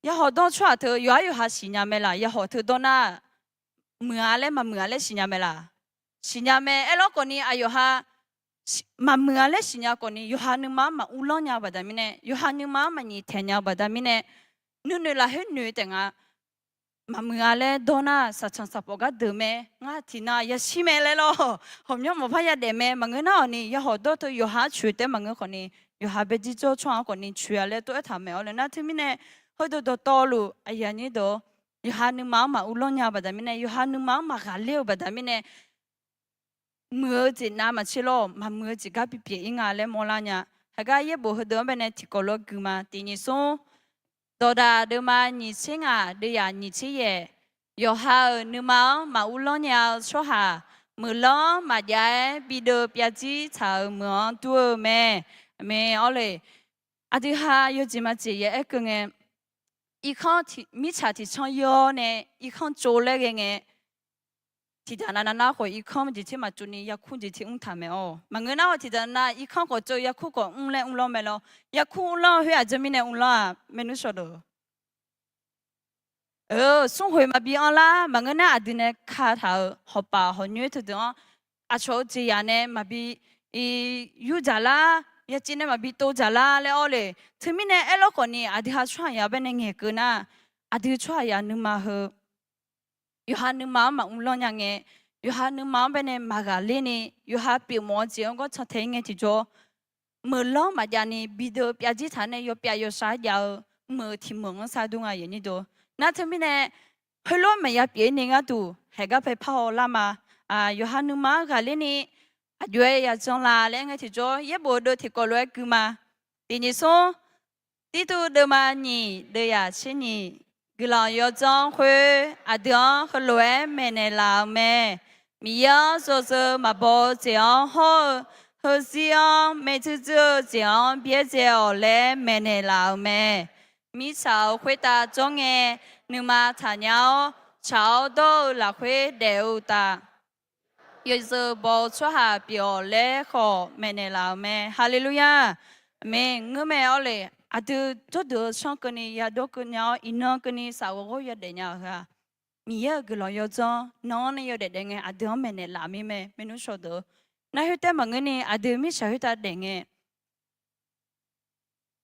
Yahawq dawr tsawrhaq teu yawqhar yawqha siqnya mae laq? Yahawq teu dawr nar, muiq-a laer maqmuiq-a laer siqnya mae laq? Siqnya mae. Aerlawr khawfni aqyawf ha maqmuiq-a laer siqnya khawfni yawqha nuima-anr maquvlanr nya-eu baqda mirnae, yawqha nuima-anr maqnyiq taeq nya-eu baqda mirnae, nuinoeq lafkhoer noeq taef nga. Maqmuiq-a laer dawr nar, saqtsanq saqpawf gardeuq mae, ngar tiqnan yashir mae laer lawr. Ghawqmyanr maqpar yadaef mae. Maqngeur nar-awq ni, yahawq dawr teu yawqha-anr coeq taef maqngeur khawfni, yawqha bae jirjawr tsawrhaq-anr khawfni coeq-a laer tov-aer taq maeq-awr le nar, teumirnae heudeuq dawqtawvluf aqyuif aqnyir deuq-or, yawqha nuima-anr maquvlanr nya-eu baqda mirnae, yawqha nuima-anr maqghaqler-eu baqda mirnae, muiq-eu jeq navmaqtser lawr, maqmuiq-eu jeq gar bipyeuf-ir nga laer mawrlar nya. Haigar yaerbof heudeuq-anr bae nae tiqkawv lof-aer gui ma. Tiq nyiq smr, dawqdaq deuvma nyiq tser ngaq deuvyaq nyiq tser yaeq, yawqha-euq nuima-anr maquvlanr nya-eu tsawrhaq, meuqlanr maqjav-aer bideuv pyavjir tsaq-euq meuq-anr dur-eu mae. Aqmeq. Awr le, aqdui ha yawjeq maqjeq ya aer keuv ngae, irkanr mirtsaq tiqtsanr yawr nae irkanr tsov laer ghae ngae, tiqdaq navnav nar khawf irkanr jeq tser maqtsov ni yarkur jeq tser mr taq mae-awr. Maqngeur nar-awq tiqdaq navnav irkanr khawf tsov yarkur khawf mr laer mrlanr mae lawr. Yarkur mrlanr-eu khoer aqjeq mirnae mrlanr-aq, maernmr shawq deuq-eu smrkhoeq maqbi anrlar. Maqngeur nar aqdui nae kataq-euq hawpaf hawq nyoer teudeuq-anr, aqcawq-eu jeqzaq nae maqbi yur dzaqlar, yaciv nae maqbi tov dzaqlar laer awr le. Teumirnae aerlawr khawfni aqdui ha tsawrhaqzaq bae nae ngaeqkeuv nar, aqdui tsawrhaqzaq nuima heu yawqha nuima-anr maquvlanr nya ngae, yawqha nuima-anr bae nae maqghaqler ni, yawqha pyeufmawf-eu jeq-anr gawr cantae-ir ngae tiqjawr, meuqlanr maqjav ni bideuv pyavjir taq nae yawpyav yawshar jav-eu meuq tiq meuq-anr sar dur nga yanyir deuq. Nar teumirnae, heulof-aer maqya pyeuf-ir ni gharduq haeqgar pae parhaw lar ma. Yawqha nuima-anr ghaqler ni aqjox-aer ya janr la laer aer ngae tiqjawr, yaerbof deuv tiqkawv lof-aer gui ma. Tiq nyiq smr, Tirtuv deuvma nyiq deuvyaq tser nyiq, guiqlanq yawdzanr khoer aqdui-anr heulof-aer maeqnaeq laf-euq mae. Miqyaer-anr yawzeu maqbaw-eu jeq-anr hawr-eu, heuzir-anr maerdzuir dzuir-eu jeq-anr byaerdzae-awq laer maeqnaeq laf-euq mae. Mirtsaq-euq khoertav jawr ngae, nuima taqnya-awr, tsaq-awr dawr-eu lafkhoer daef-eu uqtaf, yawzeu baw-eu tsawrhaq pyeuf-awq laer khawf maeqnaeq laf-euq mae. Haleluya! Aqmeq. Ngeur mae awr le, aqdui jawrduq-eu sanr keuvni yadawr keuv nya-awr, iqnan keuvni safghof ghawr yadaef nya-euq heu-aq, Miqyaer-euq guiqlanq yawdzanr nan-anr nae yawdaef daef ngae aqdui-anr maeqnaeq laf mir mae, maernmr shawq deuq. Nar khoertav maqngeur ni aqdui mirtsaq khoertav daef ngae,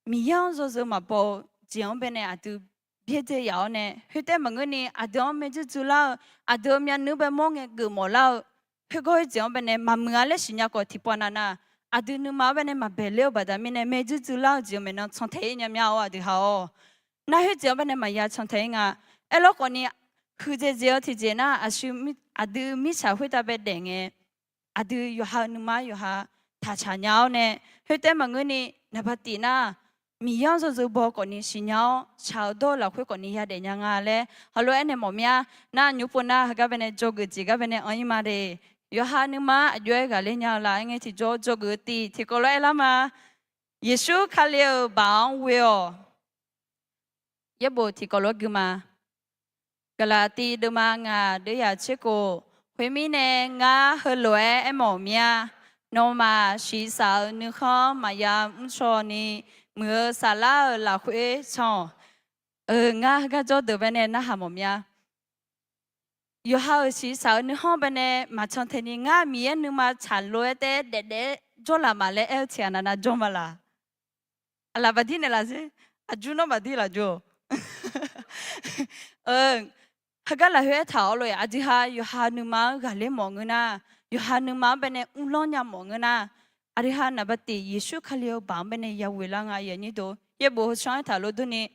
Miqyaer-anr yawzeu maqbaw-eu jeq-anr bae nae aqdui byaerdzae yaf-awr nae, khoertav maqngeur ni aqdui-anr maerdzuir dzuir lar-eu, aqdui-eu myavnuiv bae mawr ngae geufmawf lar-eu, khoergar khoerjeq-anr bae nae maqmuiq-a laer siqnya khawf tiqpavnav nar, aqdui nuima-anr bae nae maqbaeq ler-eu baqda mirnae maerdzuir dzuir lar-eu jeq-anr maeqnan cantae-ir nya mya-awr aqdui ha-awr. Nar khoerjeq-anr bae nae maqya cantae-ir nga. Aerlawr khawfni, huiqdzaeq dzaeq-eu tiqjeq nar, aqdui mirtsaq khoertav bae daef ngae, aqdui yawqha-eu nuima yawqha taqtsaq nya-awr nae, khoertav maqngeur ni, naqba tif nar, Miqyaer-anr yawzeu baw khawfni siqnya-awr, tsaq-eu dawr-eu lafkhoer khawfni yadaef nya nga laer heulof-aer nae mawf mya. Nar nymr pov nar heugar bae nae dzawgeuf jeq gar bae nae anr-ir ma de. Yawqha nuima-anr aqjox-aer ghaqler nya-eu laf-aer ngae tiqjawr dzawgeuf-eu tif tiqkawv lof-aer aerlar ma. Yeqsur Kali-euq baq-anr ghoe-awq. Yaerbof tiqkawv lof-aer gui ma. Gaqlaqtiv deuvma ngaq deuvyaq tserkhof. Khoermirnae, ngar heulof-aer aermawf mir-a, nawmaf shiqshaq-euq nuikhanr maqya mrcaw ni, muiq-eu saflar-euq lafkhoer can-awq. Eu, ngar heugar jawrdeuq baenae narhaq mawf mir-a. Yawqha-euq shiqshaq-euq nuikhanr baenae maqcan tae ni, ngar Miqyaer nuima tsaq lof-aer taef-aer daef daef-aer jawrlaf ma laer aer-eu tiq ghaq navnav jawr ma laq? Aqlaf baqdir naeqlaf sher. Aqjur nawr baqdir laf jawr-awq. Heugar lafkhoer aertaq-awr lof-aer, aqdui ha yawqha nuima-anr ghaqler mawf ngeur nar, yawqha nuima-anr baenae uvlanr nya mawf ngeur nar, aqdui ha naqba tiq Yeqsur Kali-eu baq-anr baenae ya ghoelar nga. Yaerbof heu shanr aertaq lof durni,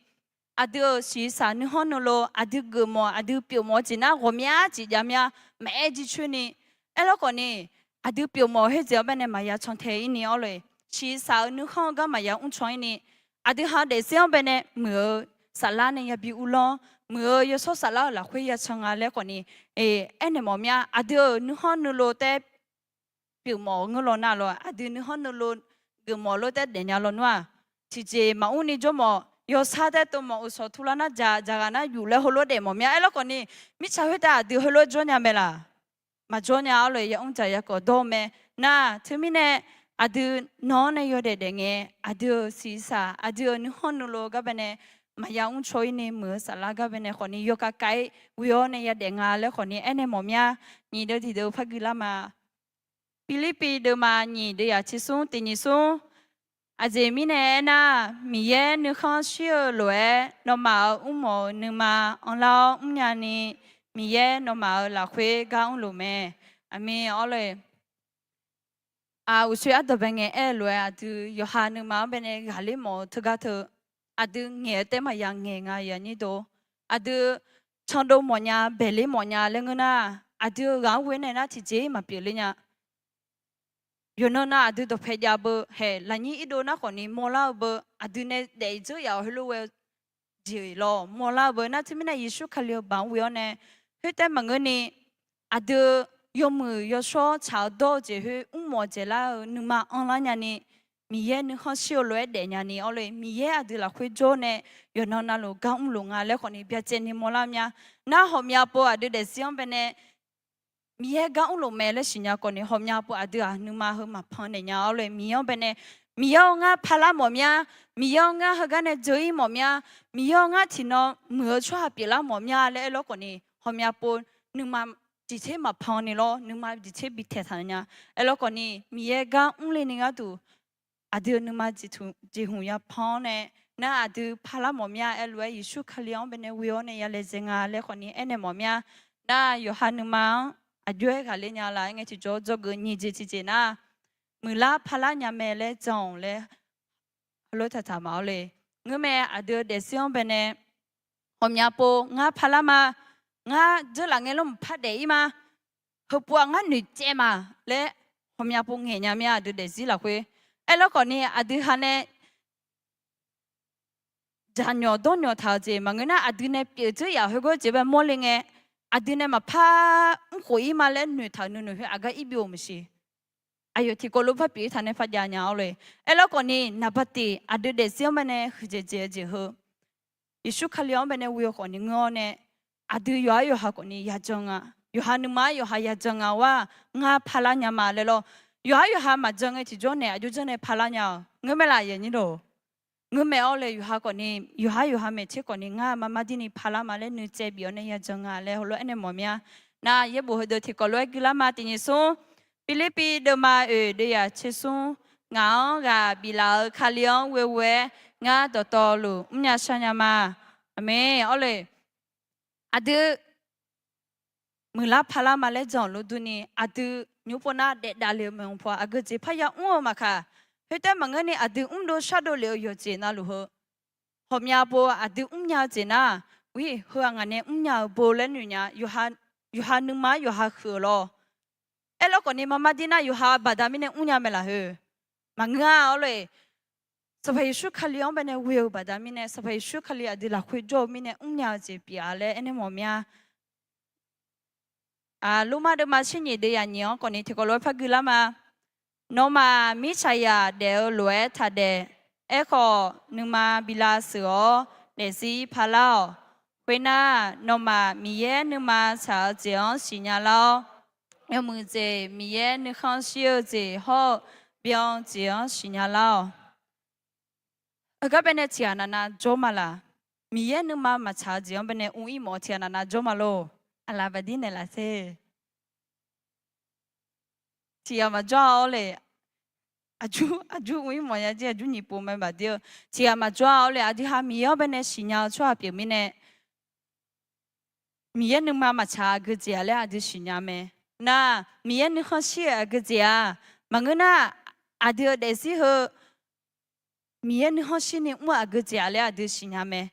aqdui-euq shiqshaq nuikhanr nuilov aqdui geufmawf aqdui pyeufmawf-eu jeq nar ghawqmya ciq jav mya maqaer jircoer ni. Aerlawr khawf ni, aqdui pyeufmawf khoerjeq-anr baenae maqya can tae-ir ni awr lof-aer, shiqshaq-euq nuikhanr-eu gar maqya mrcaw-ir ni, aqdui ha daefzir-anr baenae muiq-eu saflar nae yabi uvlanr, muiq-eu yawshawr saflar-euq lafkhoer ya can nga laer khawf ni, aernaeq mawf mir-a. Aqdui-euq nuikhanr nuilov taef-aer pyeufmawf ngeur law nar lawr, aqdui nuikhanr nuilov geufmawf lof taef-aer daefnya lawnmr-aq, tiqjeq maqmr ni jawr mawf, yawshar taef-aer tov mawf, uqshawq turlar nar dzaq, dzaqghaq nar yuf laer heulof daef mawf mir-a. Aerlawr khawf ni, mirtsaq khoertav aqdui heulof jawr nya mae laq? Maqjawr nya-awr lof-aer, yamr dzaq yakawv dawr-eu mae. Nar teumirnae, aqdui nawq-anr nae yawdaef daef ngae, aqdui-euq shiqshaq aqdui-euq nuikhanr nuilov gar baenae maqya mrcaw-ir ni, muiq-eu saflar gar baenae khawf ni yawkhav kav-ir ghoe-awr nae yadaef nga laer khawf ni aernaeq mawf mir-a. Nyiq deuv tiq deuv par gui lar ma. Pirlirpiv deuvma nyiq deuv yaq tser smr tiq nyiq smr. Aqjeq mirnae aernar, Miqyaer nuikhanr shir-eu lof-aer nawmaf-euq mrmawf-eu nuima anrlar-awr mrnya ni, Miqyaer nawmaf-euq lafkhoer gar mrluf mae. Aqmeq. Awr lof-aer, uqshoe ardanqbae ngae aer-eu lof-aer, aqdui yawqha nuima-anr baenae ghaqler mawf-eu teugar teu, aqdui ngaeq-eu taef maqya ngaeq nga yaqnyir dov. Aqdui candov mawfnya, baeqler mawfnya laer ngeur nar, aqdui-euq ghaq-anr ghoe nae nar tiqjeq-ir maqpyeuf ler nya. Yawqnan nav aqdui dawqpae jav beu haeq, lafnyir irdov nar khawf ni mawrlar-eu beu, aqdui nae daef-iq dzeur yaf-awr heulof ghae-eu jeq lawr mawrlar-eu beu nar, teumirnae Yeqsur Kali-eu baq-anr ghoe-awr nae, khoertav maqngeur ni, aqdui yawmuiq yawshawr tsaq-eu dawr-eu jeq khoer mrmawf dzaeqlar-eu nuima anrlar nya ni, Miqyaer nuikhanr shir-eu lof-aer daefnya ni awr lof-aer, Miqyaer aqdui lafkhoer jawr nae yawqnan navluf gar mrluf nga laer khawf ni byacaevni mawrlar mya. Nar hawqmya pov aqdui daefzir-anr baenae Miqyaer gar mrluf mae laer siqnya khawf ni, hawqmya pov aqdui-aq nuima heu maqpan naeq nya-awr lof-aer, Miqyaer-anr baenae, Miqyaer-or, ngar parlar mawf mya. Miqyaer-or, ngar heugar nae dzeur-ir mawf mya. Miqyaer-or, ngar tiqnan muiq-eu tsawrhaq pyeuflar mawf mya laer aerlawr khawf ni, hawqmya pov nuima diqter maqpan ni lawr, nuima diqter bi taeqtaq nya. Aerlawr khawf ni, Miqyaer gar mrle ni gharduq aqdui-euq nuima jeqhmq yapan-awr nae, nar aqdui parlar mawf mya aer lof-aer, Yeqsur Kali-anr baenae ghoe-awr nae ya laejae nga laer khawf ni aernaeq mawf mya. Nar yawqha nuima-anr aqjox-aer ghaqler nya laf-aer ngae tiqjawr dzawgeuf nyiq jeq tiqjeq nar, muiqlar parlar nya mae laer jan-awq laer heulof taqtaq maf-awr le. Ngeurmae aqdui-eu daefzir-anr baenae, hawqmya pov ngar parlar ma, ngar dzeurlaf ngae lawr maqpar daef-ir ma, heupov-aq ngar noeqtsaev ma laer hawqmya pov ngaeq nya mir-a aqdui daefzir lafkhoer. Aerlawr khawf ni aqdui ha nae dzaqnyawq dawrnyawq taq-eu jeq maqngeur nar, aqdui nae pyeuf dzeur yaf khoergawr jeq bae mawrle ngae, aqdui nae maqpar mrkhof-ir ma laer noeqtaq-euq nuinoeq khoer aqgar ir byov-eu maqsiq. Aqyawf tiqkawv lof par pyeuf-ir taq nae par jav nya-awr le. Aerlawr khawf ni naqba tiq aqdui daefzir-anr baenae huiqdzaeq dzaeq-eu jeq heu, Yeqsur Kali-anr baenae ghoe-eu khawf ni ngeur-awr nae, aqdui yawqhar yawqha khawf ni yajan nga, yawqha nuima-anr yawqha yajan nga-awr-aq, ngar parlar nya ma laer lawr. Yawqhar yawqha maqjan ngae tiqjawr nae aqjox janr nae parlar nya-awq ngeurmae laf yanyir dawq. Ngeurmae-awr le yawqha khawf ni, yawqhar yawqha maeqtser khawf ni ngar marmar dirni parlar ma laer nuitsaev bif-awr nae yajan nga laer heulof-aer aernaeq mawf mya. Nar yaerbof heudeuq tiqkawv lof-aer guilar ma tiq nyiq smr. Pirlirpiv deuvma oeq deuv yaq tser smr. Ngaq-anr ghaq biflaf-eu Kali-anr ghoeghoe-aer ngar dawqtawvluf mrnya sharnya ma. Aqmeq. Awr le, aqdui muiqlar parlar ma laer jan-euq lof durni, aqdui nymr pov nar daef davlef-eu maeqhu paw aqgeu jeq parya mr-eu maqkaq, khoertav maqngeur ni aqdui mrdov shardov lef-eu yawqjeq navluf heu, hawqmya pov aqdui mrnya-eu jeq nar, wir heu-aq ngaq nae mrnya-eu bo laer noeq nya. Yawqha nuima-anr yawqha huiq-euq lawr. Aerlawr khawf ni marmar dir nar yawqha baqda mirnae mrnya mae laf heu. Maqngeur-a. Awr le, Sanqpaq Yeqsur Kali-anr baenae ghoe-eu baqda mirnae, Sanqpaq Yeqsur Kali aqdui lafkhoer jawr-eu mirnae mrnya-eu jeq pyeuf-a laer aernaeq mawf mya. Lormav deuvma tser nyiq deuv yaq nyiq-anr khawf ni tiqkawv lof-aer par guilar ma. Nawmaf mirtsaqzaq daef-eu lof-aer taqdaef. Aerkhawf nuima bi lavseuq-awr daefzir parlar-awq. Khoernar, nawmaf Miqyaer nuima tsaq-eu jeq-anr siqnya lar-awr, yawmuiq jeq, Miqyaer nuikhanr shir-eu jeq hawr-eu byan-eu jeq-anr siqnya lar-awq. Heugar baenae tiqghaq navnav jawr ma laq? Miqyaer nuima maqtsaq-eu jeq-anr baenae ur-ir mawf-eu tiqghaq navnav jawr ma lor? Aqlaf baqdir naeqlaf te. Tiqghaq maqjawr-a awr le. Aqjur, aqjur ur-ir mawf nya jir, aqjur nyiq pov mae baqdir-eu. Tiqghaq maqjawr-a awr le, aqdui ha Miqyaer-anr baenae siqnya-eu tsawrhaq pyeuf mirnae, Miqyaer nuima maqtsaq aqgeu jeq-a laer aqdui siqnya mae. Nar, Miqyaer nuikhanr shir-euq aqgeu jeq-aq, maqngeur nar, aqdui-euq daefzir heu Miqyaer nuikhanr shirni mr-eu aqgeu jeq-a laer aqdui siqnya mae.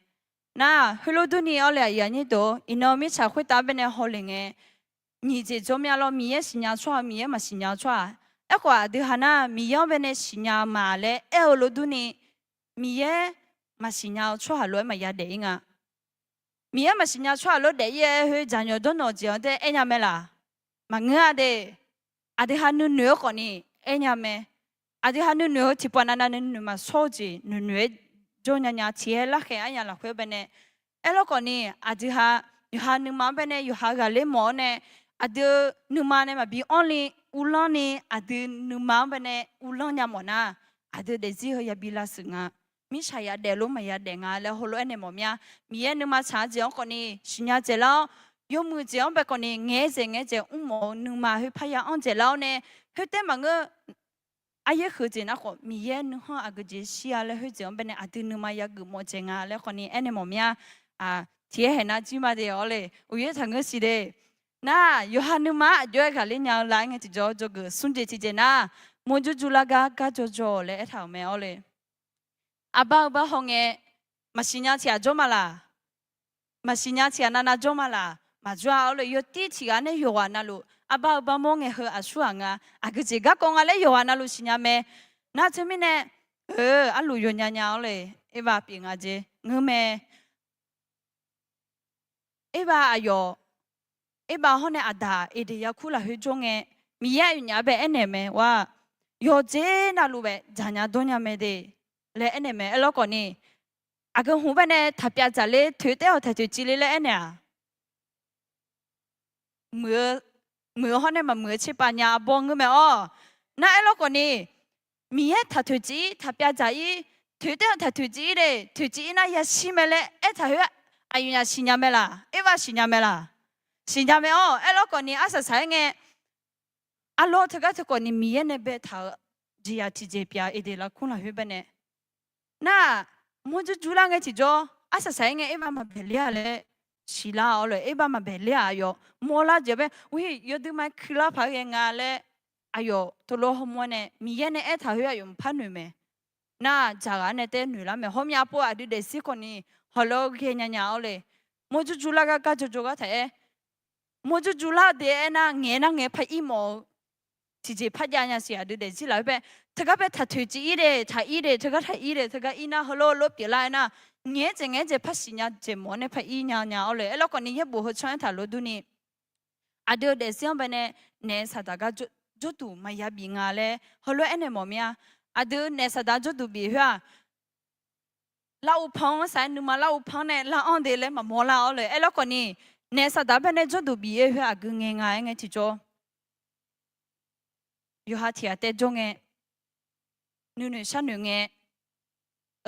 Nar, heulof durni awr le aqyuif aqnyir deuq, iqnan mirtsaq khoertav baenae hawle ngae, nyiq jeq jawr mya lawr, Miqyaer siqnya-eu tsawrhaq, Miqyaer maqsiqnya-eu tsawrhaq. Aerkhawf aqdui ha nar, Miqyaer-anr baenae siqnya ma laer aer-eu lof durni, Miqyaer maqsiqnya-eu tsawrhaq lof-aer maqya daef-ir nga. Miqyaer maqsiqnya tsawrhaq lof daef-ir-aer khoer jaqnyawq dawrnawq jeq-anr tae aernya mae laq? Maqngeur-a de. Aqdui ha nuinoeq-eu khawfni aernya mae. Aqdui ha nuinoeq heu tiqpawf navnav nuinoeq maqshawr-eu jeq noeqnoeq-aer jawr nya nya tiq-aer larkhaeq arnya lafkhoer baenae. Aerlawr khawfni, aqdui ha, yawqha nuima-anr baenae yawqha ghaqler mawf-awr nae, aqdui nuima nae maqbi anrni uvlanr ni, aqdui nuima-anr baenae uvlanr nya mawf nar, aqdui daefzir heu yabi lavshuif nga. Mirtsaq ya daef lof maqya daef nga laer heulof aernaeq mawf mya. Miqyaer nuima tsaq-eu jeq-anr khawfni siqnya dzaeqlar-awr, yawmuiq jeq-anr bae khawfni ngaeq-aer dzaeq ngaeq-aer dzaeq mr mawf-eu nuima khoer parya anr dzaeqlar-awr nae, khoertav maqngeur, aryaer kheuq jeq nar khawf Miqyaer nuikhanr aqgeujeq shir-a laer khoerjeq-anr baenae aqdui nuima yageuf mawf dzaeq nga laer khawfni aernaeq mawf mya. Tiq-aer haeqnar jir ma de awr le, uqyaer taqngeur siq de. Nar, yawqha nuima-anr aqjox-aer ghaqler nya-eu la-aer ngae tiqjawr dzawgeuf smr jeq tiqjeq nar, mawrjur jurlar gar gar jawrjawr laer aertaq-euq mae awr le. Aqbar-eu bar hawngae, maqsiqnya tiq aqjawr ma laq? Maqsiqnya tiq aqnav nav jawr ma laq? Maqjawr-a awr le, yawtir tiq ghaq nae yawqghaq navluf aqbar-eu bar mawr ngae heu aqsurghaq nga. Aqgeujeq garkawv nga laer yawqghaq navluf siqnya mae. Nar teumirnae, arluf yawnya nya awr le, Erbav pyeuf nga jeq ngeur mae. Erbav aqyawf, Erbav hawr nae Aqdaq Eqdeq yarkur lafkhoer jawr ngae, Miqyaer aqyawfnyaf-anr bae aernaeq mae, War, yawqjeq navluf bae dzaqnya dawrnya mae de laer aernaeq mae. Aerlawr khawfni, aqgeu hmq baenae taqpyav dzaqler toeq taer-awq taq toeq civler laer aernaeq-aq, muiq-eu hawr nae maqmuiq-eu tserpav nya arbawr ngeur mae awr. Nar aerlawr khawfni, Miqyaer taq toeq cif-ir taqpyav dzaq-ir, toeq taer-awq taq toeq cif-ir de, toeq cif-ir nar yashir mae laer aertaq khoer, aqyawfnyaf siqnya mae laq? Erbav siqnya mae laq? Siqnya mae awr. Aerlawr khawfni arsaq saq-aer ngae, arlawr teugar teukhawfni Miqyaer nae baetaq-eu jeqzaq tiqjeq pyeuf-a Eqdeq lafkur lafkhoer baenae. Nar, mawrjur jurlar ngae tiqjawr arsaq saq-aer ngae Erbav maqbae ler-a laer siqlar awr le, Erbav maqbae ler-aq aqyawf mawrlar jeq bae, Wi, yawduima-aer kuilar paq-aer ghae nga laer aqyawf teulof hawmawr nae Miqyaer nae aertaq khoer aqyawf maqpar noeq mae. Nar, dzaqghaq nae taer noeqlar mae. Hawmya pov aqdui daefzir khawfni hawlor ghae nya nya awr le, mawrjur jurlar gar gar jawrjawr gar taq-aer, mawrjur jurlar-eu de aernar ngaeq nar ngaeq par ir mawf-eu tiqjeq par jav nya siq aqdui daefzir lafkhoer bae. Teugar bae taq toeq cif-ir de, taq ir de, teugar taq ir de, teugar ir nar heulof lof pyeuflar aernar, ngaeq-aer dzaeq ngaeq-aer dzaeq par siqnya dzaeq mawf-awr nae par ir nya nya awr le. Aerlawr khawfni yaerbof heu tsanr-aer taq lof durni, aqdui-eu daefzir-anr baenae naef saqdaq gar jawrduq maqya bif nga laer heulof-aer aernaeq mawf mir-a. Aqdui naef saqdaq jawrduq bif khoer-aq, lar uvpanr-anr saq-aer nuima lar uvpanr nae lar-anr de laer maqmawr lar awr le. Aerlawr khawfni, naef saqdaq baenae jawrduq bif-ir khoer aqgeu ngae nga-aer ngae tiqjawr, yawqha tiq ghaq taer jawr ngae, nuinoeq sharnoeq ngae,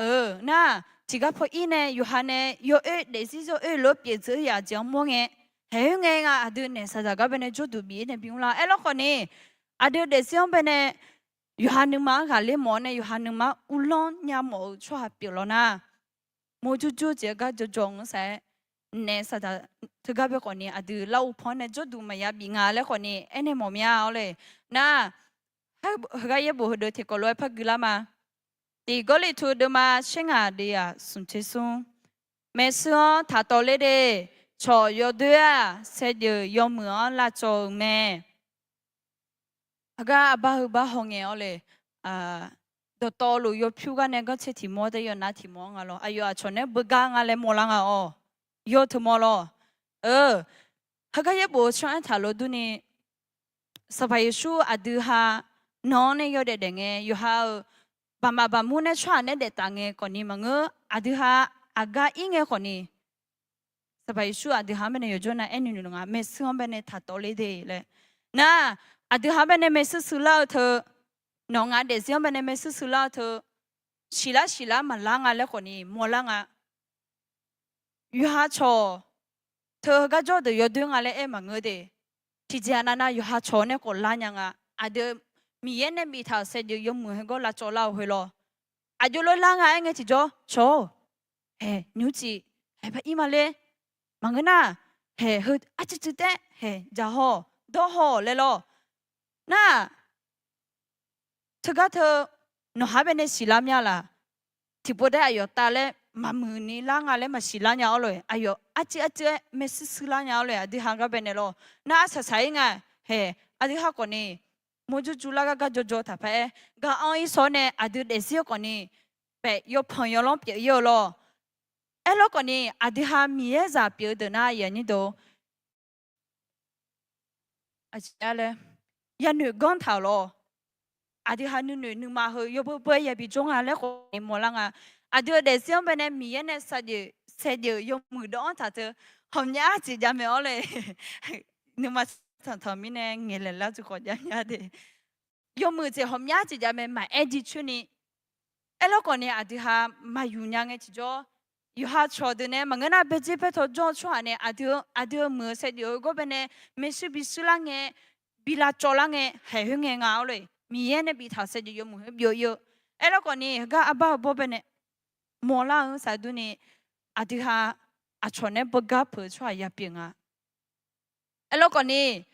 eu, nar, tiqgar paw ir nae yawqha nae yawoer daefzir yawoer lof pyeuf dzeur yaf jeq-anr mawr ngae, haeq-aer ngae nga aqdui naef saqdaq gar baenae jawrduq bif-ir nae bimr lar. Aerlawr khawfni, aqdui daefzir-anr baenae yawqha nuima-anr ghaqler mawf-awr nae yawqha nuima-anr uvlanr nya mawf-eu tsawrhaq pyeuf lawq nar, mawrjur jur jeq-eu gar jawrjawr-anr saq-aer, naef saqdaq teugar bae khawfni aqdui lar uvpanr nae jawrduq maqya bif nga laer khawfni aernaeq mawf mir-a awr le. Nar, heugar yaerbof heudeuq tiqkawv lof-aer par guilar ma. Tiq Gawrliqtu deuvma tser ngaq deuvyaq smq tser smr. Maeqshi-anr taqtawv ler de, cawq yawdoer-aq saevdzeuf yawmuiq-anr lavcawv-eu mae. Heugar aqbar heu bar haw ngae awr le, dawqtawvluf yawpyur gar nae ganrtser tiq mawr tae yawnav tiq mawr nga lawr, aqyawf aqcawq nae beugar nga laer mawrlar nga awq. Yaw teu mawr lawr. Eu, heugar yaerbof-eu tsanr-aer taq lof durni, Sanqpaq Yeqsur aqdui ha nan-anr nae yawdaef daef ngae, yawqha-euq baqmaf baqmur nae tsawrhaq nae daef taf ngae khawfni maqngeur, aqdui ha aqgar ir ngae khawfni, Sanqpaq Yeqsur aqdui ha-anr baenae yawqjawr nav aer noeqnoeq nga, maershuir-anr baenae taqtawv ler de laer. Nar, aqdui ha-anr baenae maershuir shuir lar-eu teu, nawq ngaq daefzir-anr baenae maershuir shuir lar-eu teu, siqlar siqlar maqlar nga laer khawf ni mawrlar nga. Yawqha cawq teu heugar jawr deuq yawdoer nga laer aer maqngeur de. Tiqjeq aqnav nav yawqha cawq-awr nae khawf lar nya nga. Aqdui Miqyaer nae biftaq-euq saevdzeuf yawmuiq heugar lavcawv lar-eu khoer lawr. Aqjox lof lar nga aer ngae tiqjawr cawq-awr, haeq nymrcif, haeq par ir ma ler. Maqngeur nar, haeq heu arcuiv cuiv taef, haeq dzaq haw, dawr haw laer lawr. Nar, teugar teu nawq ha-anr baenae siqlar mya laf. Tiqpov daer aqyawf tav laer maqmuiq ni lar nga laer maqsiq lar nya-awr lof-aer, aqyawf arcuiv arcuiv-aer maershuir shuir lar nya-awr lof-aer, aqdui ha gar baenae lawr. Nar arsaq saq-ir nga, haeq aqdui ha khawf ni mawrjur jur lar gar gar jawrjawr taqpar-aer, gar-anr ir sawr nae aqdui daefzir-eu khawf ni, paef yawpanq yawlanr pyeuf-ir-eu lawr. Aerlawr khawf ni aqdui ha Miqyaer zaq pyeuf-eu deuq nar, aqyuif aqnyir deuq-or, aqjeq laer, yanoeq ganr taq-euq lawr. Aqdui ha nuinoeq nuima heu yawbeu beu-aer yabi jawr nga laer khawf ni mawrlar nga. Aqdui-euq daefzir-anr baenae Miqyaer nae saevdzeuf yawmuiq dawv-anr taq teu, hawqmya arjeq jav mae-awr le. Nuima tanqtanq mirnae ngaeqlaeq lar teu khawf jav nya de. Yawmuiq jeq hawqmya jeq jav mae maqaer jircoer ni. Aerlawr khawf ni aqdui ha maqyuq nya ngae tiqjawr, yawqha cawq deuq nae maqngeur nar baerjer paertaw jawr-eu tsawrhaq nae aqdui-eu, aqdui-eu muiq-eu saevdzeuf-eu gawr baenae maershuir bishuir lar ngae, bi lavcawv lar ngae, haeq khoer ngae nga-awr le. Miqyaer nae biftaq-euq saevdzeuf yawmuiq khoer byov-ir-eu. Aerlawr khawf ni heugar arbar-eu bawr baenae mawrlar-eu saqdurni, aqdui ha aqcawq nae beugar peuq-eu tsawrhaq ya pyeuf nga. Aerlawr khawf ni,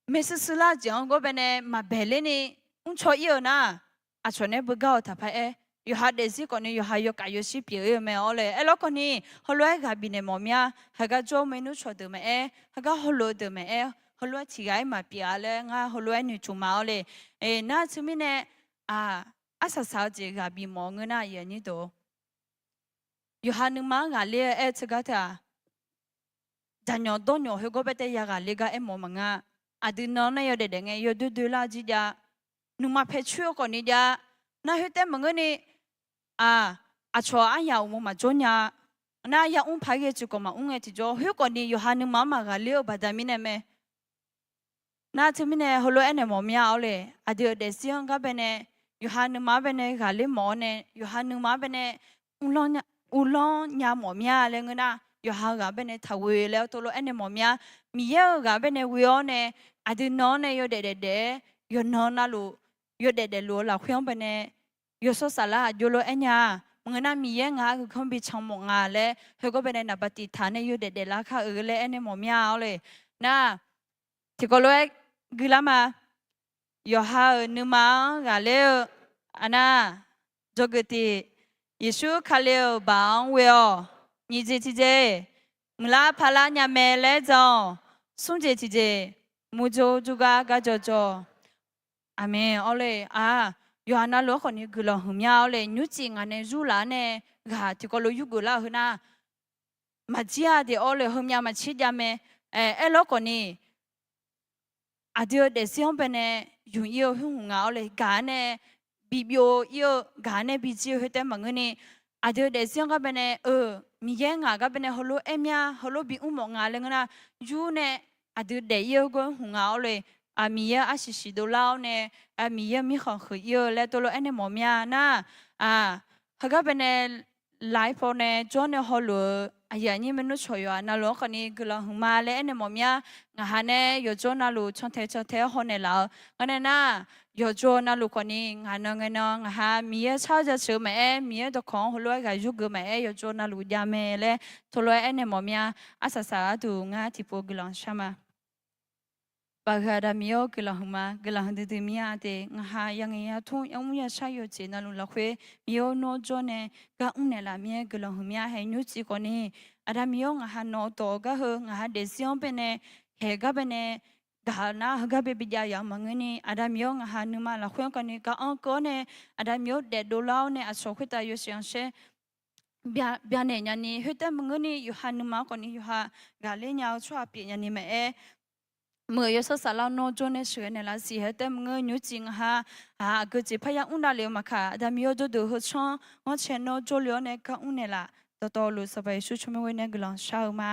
maershuir shuir lar-eu jeq-anr gawr baenae maqbaeq ler ni mrcaw ir-eu nar, aqcawq nae beugar-eu taqpar-aer, yawqha daefzir khawf ni yawqha yawkaf yawshir pyeuf-ir-eu mae-awr le. Aerlawr khawf ni heulof-aer ghaq bifnaeq mawf mya. Heugar jawr-eu maernmr cawq deuq maqaer, heugar heulof-eu deuq maqaer, heulof-aer tiq ghaq-aer maqpyeuf-a laer ngar heulof-aer noeqtmq ma-awr le. Nar teumirnae, arsaq saq-eu jeq ghaq bifmawf-eu ngeur nar, aqyuif aqnyir deuq-or, yawqha nuima-anr ghaqler-eu aer-eu teugar teu-aq, jaqnyawq dawrnyawq khoergawr baetae yaghaqler gar aermawf-eu maqngeur. Aqdui nan-anr nae yawdaef daef ngae yawdoer doer lar jir jav. Nuima paecoer-eu khawf ni jav. Nar khoertaef maqngeur ni, aq, aqcawq aryaq uqmov maqjawr nya. Nar yamr paq ghae tiqkawv maqmr ngae tiqjawr, khoerkhawf ni yawqha nuima-anr maqghaqler-eu baqda mirnae mae. Nar teumirnae heulof-aer aernaeq mawf mya-awr le. Aqdui-euq daefzir-anr gar baenae, yawqha nuima-anr baenae ghaqler mawf-awr nae, yawqha nuima-anr baenae uvlanr nya mawf mya laer ngeur nar, yawqha-eu ghaq baenae taqghoe laer tov lof-aer aernaeq mawf mya. Miqyaer-euq ghaq baenae ghoe-awr nae, aqdui nan-anr nae yawdaef daef daef-aer, yawqnan navluf, yawdaef daefluf-eu lafkhoer-anr baenae yawshawr saflar aqjox lof-aer nya-a. Maqngeur nar Miqyaer ngaq-anr guiqlanq bi can mawf nga laer khoergawr baenae naqba tiq taq nae yawdaef daeflar kar-eu laer aernaeq mawf mya-awr le. Nar, tiqkawv lof-aer guilar ma. Yawqha-euq nuima-anr ghaqler-eu, aqnar, dzawgeuf tiq, Yeqsur Kali-euq baq-anr ghoe-awq. Nyiq jeq tiqjeq, muiqlar paqlar nya mae laer jan-awq. Smr jeq tiqjeq, murjor jurgar gar jawrjawr. Aqmeq. Awr le-aq, yawqha navluf-anr khawf ni guiqlanq huiqmya-awr le. Nymrcif ngaq nae yurlaf-anr nae ghaq tiqkawv lof yurgeuf lar-eu heu nar, maqjir-a de. Awr le-eu heumyav maqtser jav mae. Aerlawr khawf ni, aqdui-eu daefzir-anr baenae yumq ir-eu khoer hmq nga-awr le. Gaq-anr nae bibyov ir-eu, gaq-anr nae bijir-eu khoertaef maqngeur ni, aqdui-eu daefzir-anr gar baenae, eu, Miqyaer ngaq gar baenae heulof-aer mya, heulof bimr mawf nga laer ngeur nar, yur nae aqdui daef ir-eu gawr hmq nga-awr le. Miqyaer arsiq siq dovlar-awr nae, Miqyaer-eu mirkhanq huiq ir-eu laer tov lof-aer aernaeq mawf mya nar, heugar baenae laiv paw nae jawr nae hawluf-eu aqyuif aqnyir maernmr cawq yawqha navluf-anr khawf ni guiqlanq huiqma laer aernaeq mawf mya. Ngaqha nae yawqjawr navluf cantae cantae-aer haw naeqlaf-eu ngar nae nar, yawqjawr navluf khawf ni ngaq nan ngae nan ngaqha Miqyaer shar-eu jaceuq-eu maqaer, Miqyaer dawqkawq-anr heulof-aer ghaq yurgeuf maqaer, yawqjawr navluf jav mae laer tov lof-aer aernaeq mawf mya. Arsaq saq gharduq ngar tiqpov guiqlanq shar ma. Baqhuiq Aqda Miqyaer-or, guiqlanq huiqma. Guiqlanq huiqdui dui mir-a de. Ngaqha ya ngaeq ya tmr ya mr ya shar yawjeq navluf lafkhoer Miqyaer-or, nawr jawr nae gar mr naeqlaf mir-aer guiqlanq huiqmya. Haeq nymrcif khawf ni, Aqda Miqyaer-or, ngaqha nawq-eu dawq-eu gar heu ngaqha daefzir-anr baenae, haeq gar baenae, gaq nar heugar bae bijav yaf-eu maqngeur ni, Aqda Miqyaer-or, ngaqha nuima lafkhoer-anr khawf ni gar anr keuv-awr nae, Aqda Miqyaer-or, daefdov lar-awr nae aqcawq khoertav yawshaef anqshaer bya, byanaeq nyani, khoertav maqngeur ni yawqha nuima-anr khawf ni yawqha ghaqler nya-eu tsawrhaq pyeuf nyani maqaer, meuq yawshawr saflar nawr jawr nae sheuqghae naeqlaf siq. Haeq taef maqngeur nymrcif ngaqha, aq, aqgeu jeq parya mr davlef-eu maqkaq, Aqda Miqyaer-or, jawrduq heu tsanr-anr ghanrcae nawr jawrle-awr nae gar mr naeqlaf Dawqtawvluf Sanqpaq Yeqsur tsawrmyanr ghoer nae guiqlanq shar-eu ma.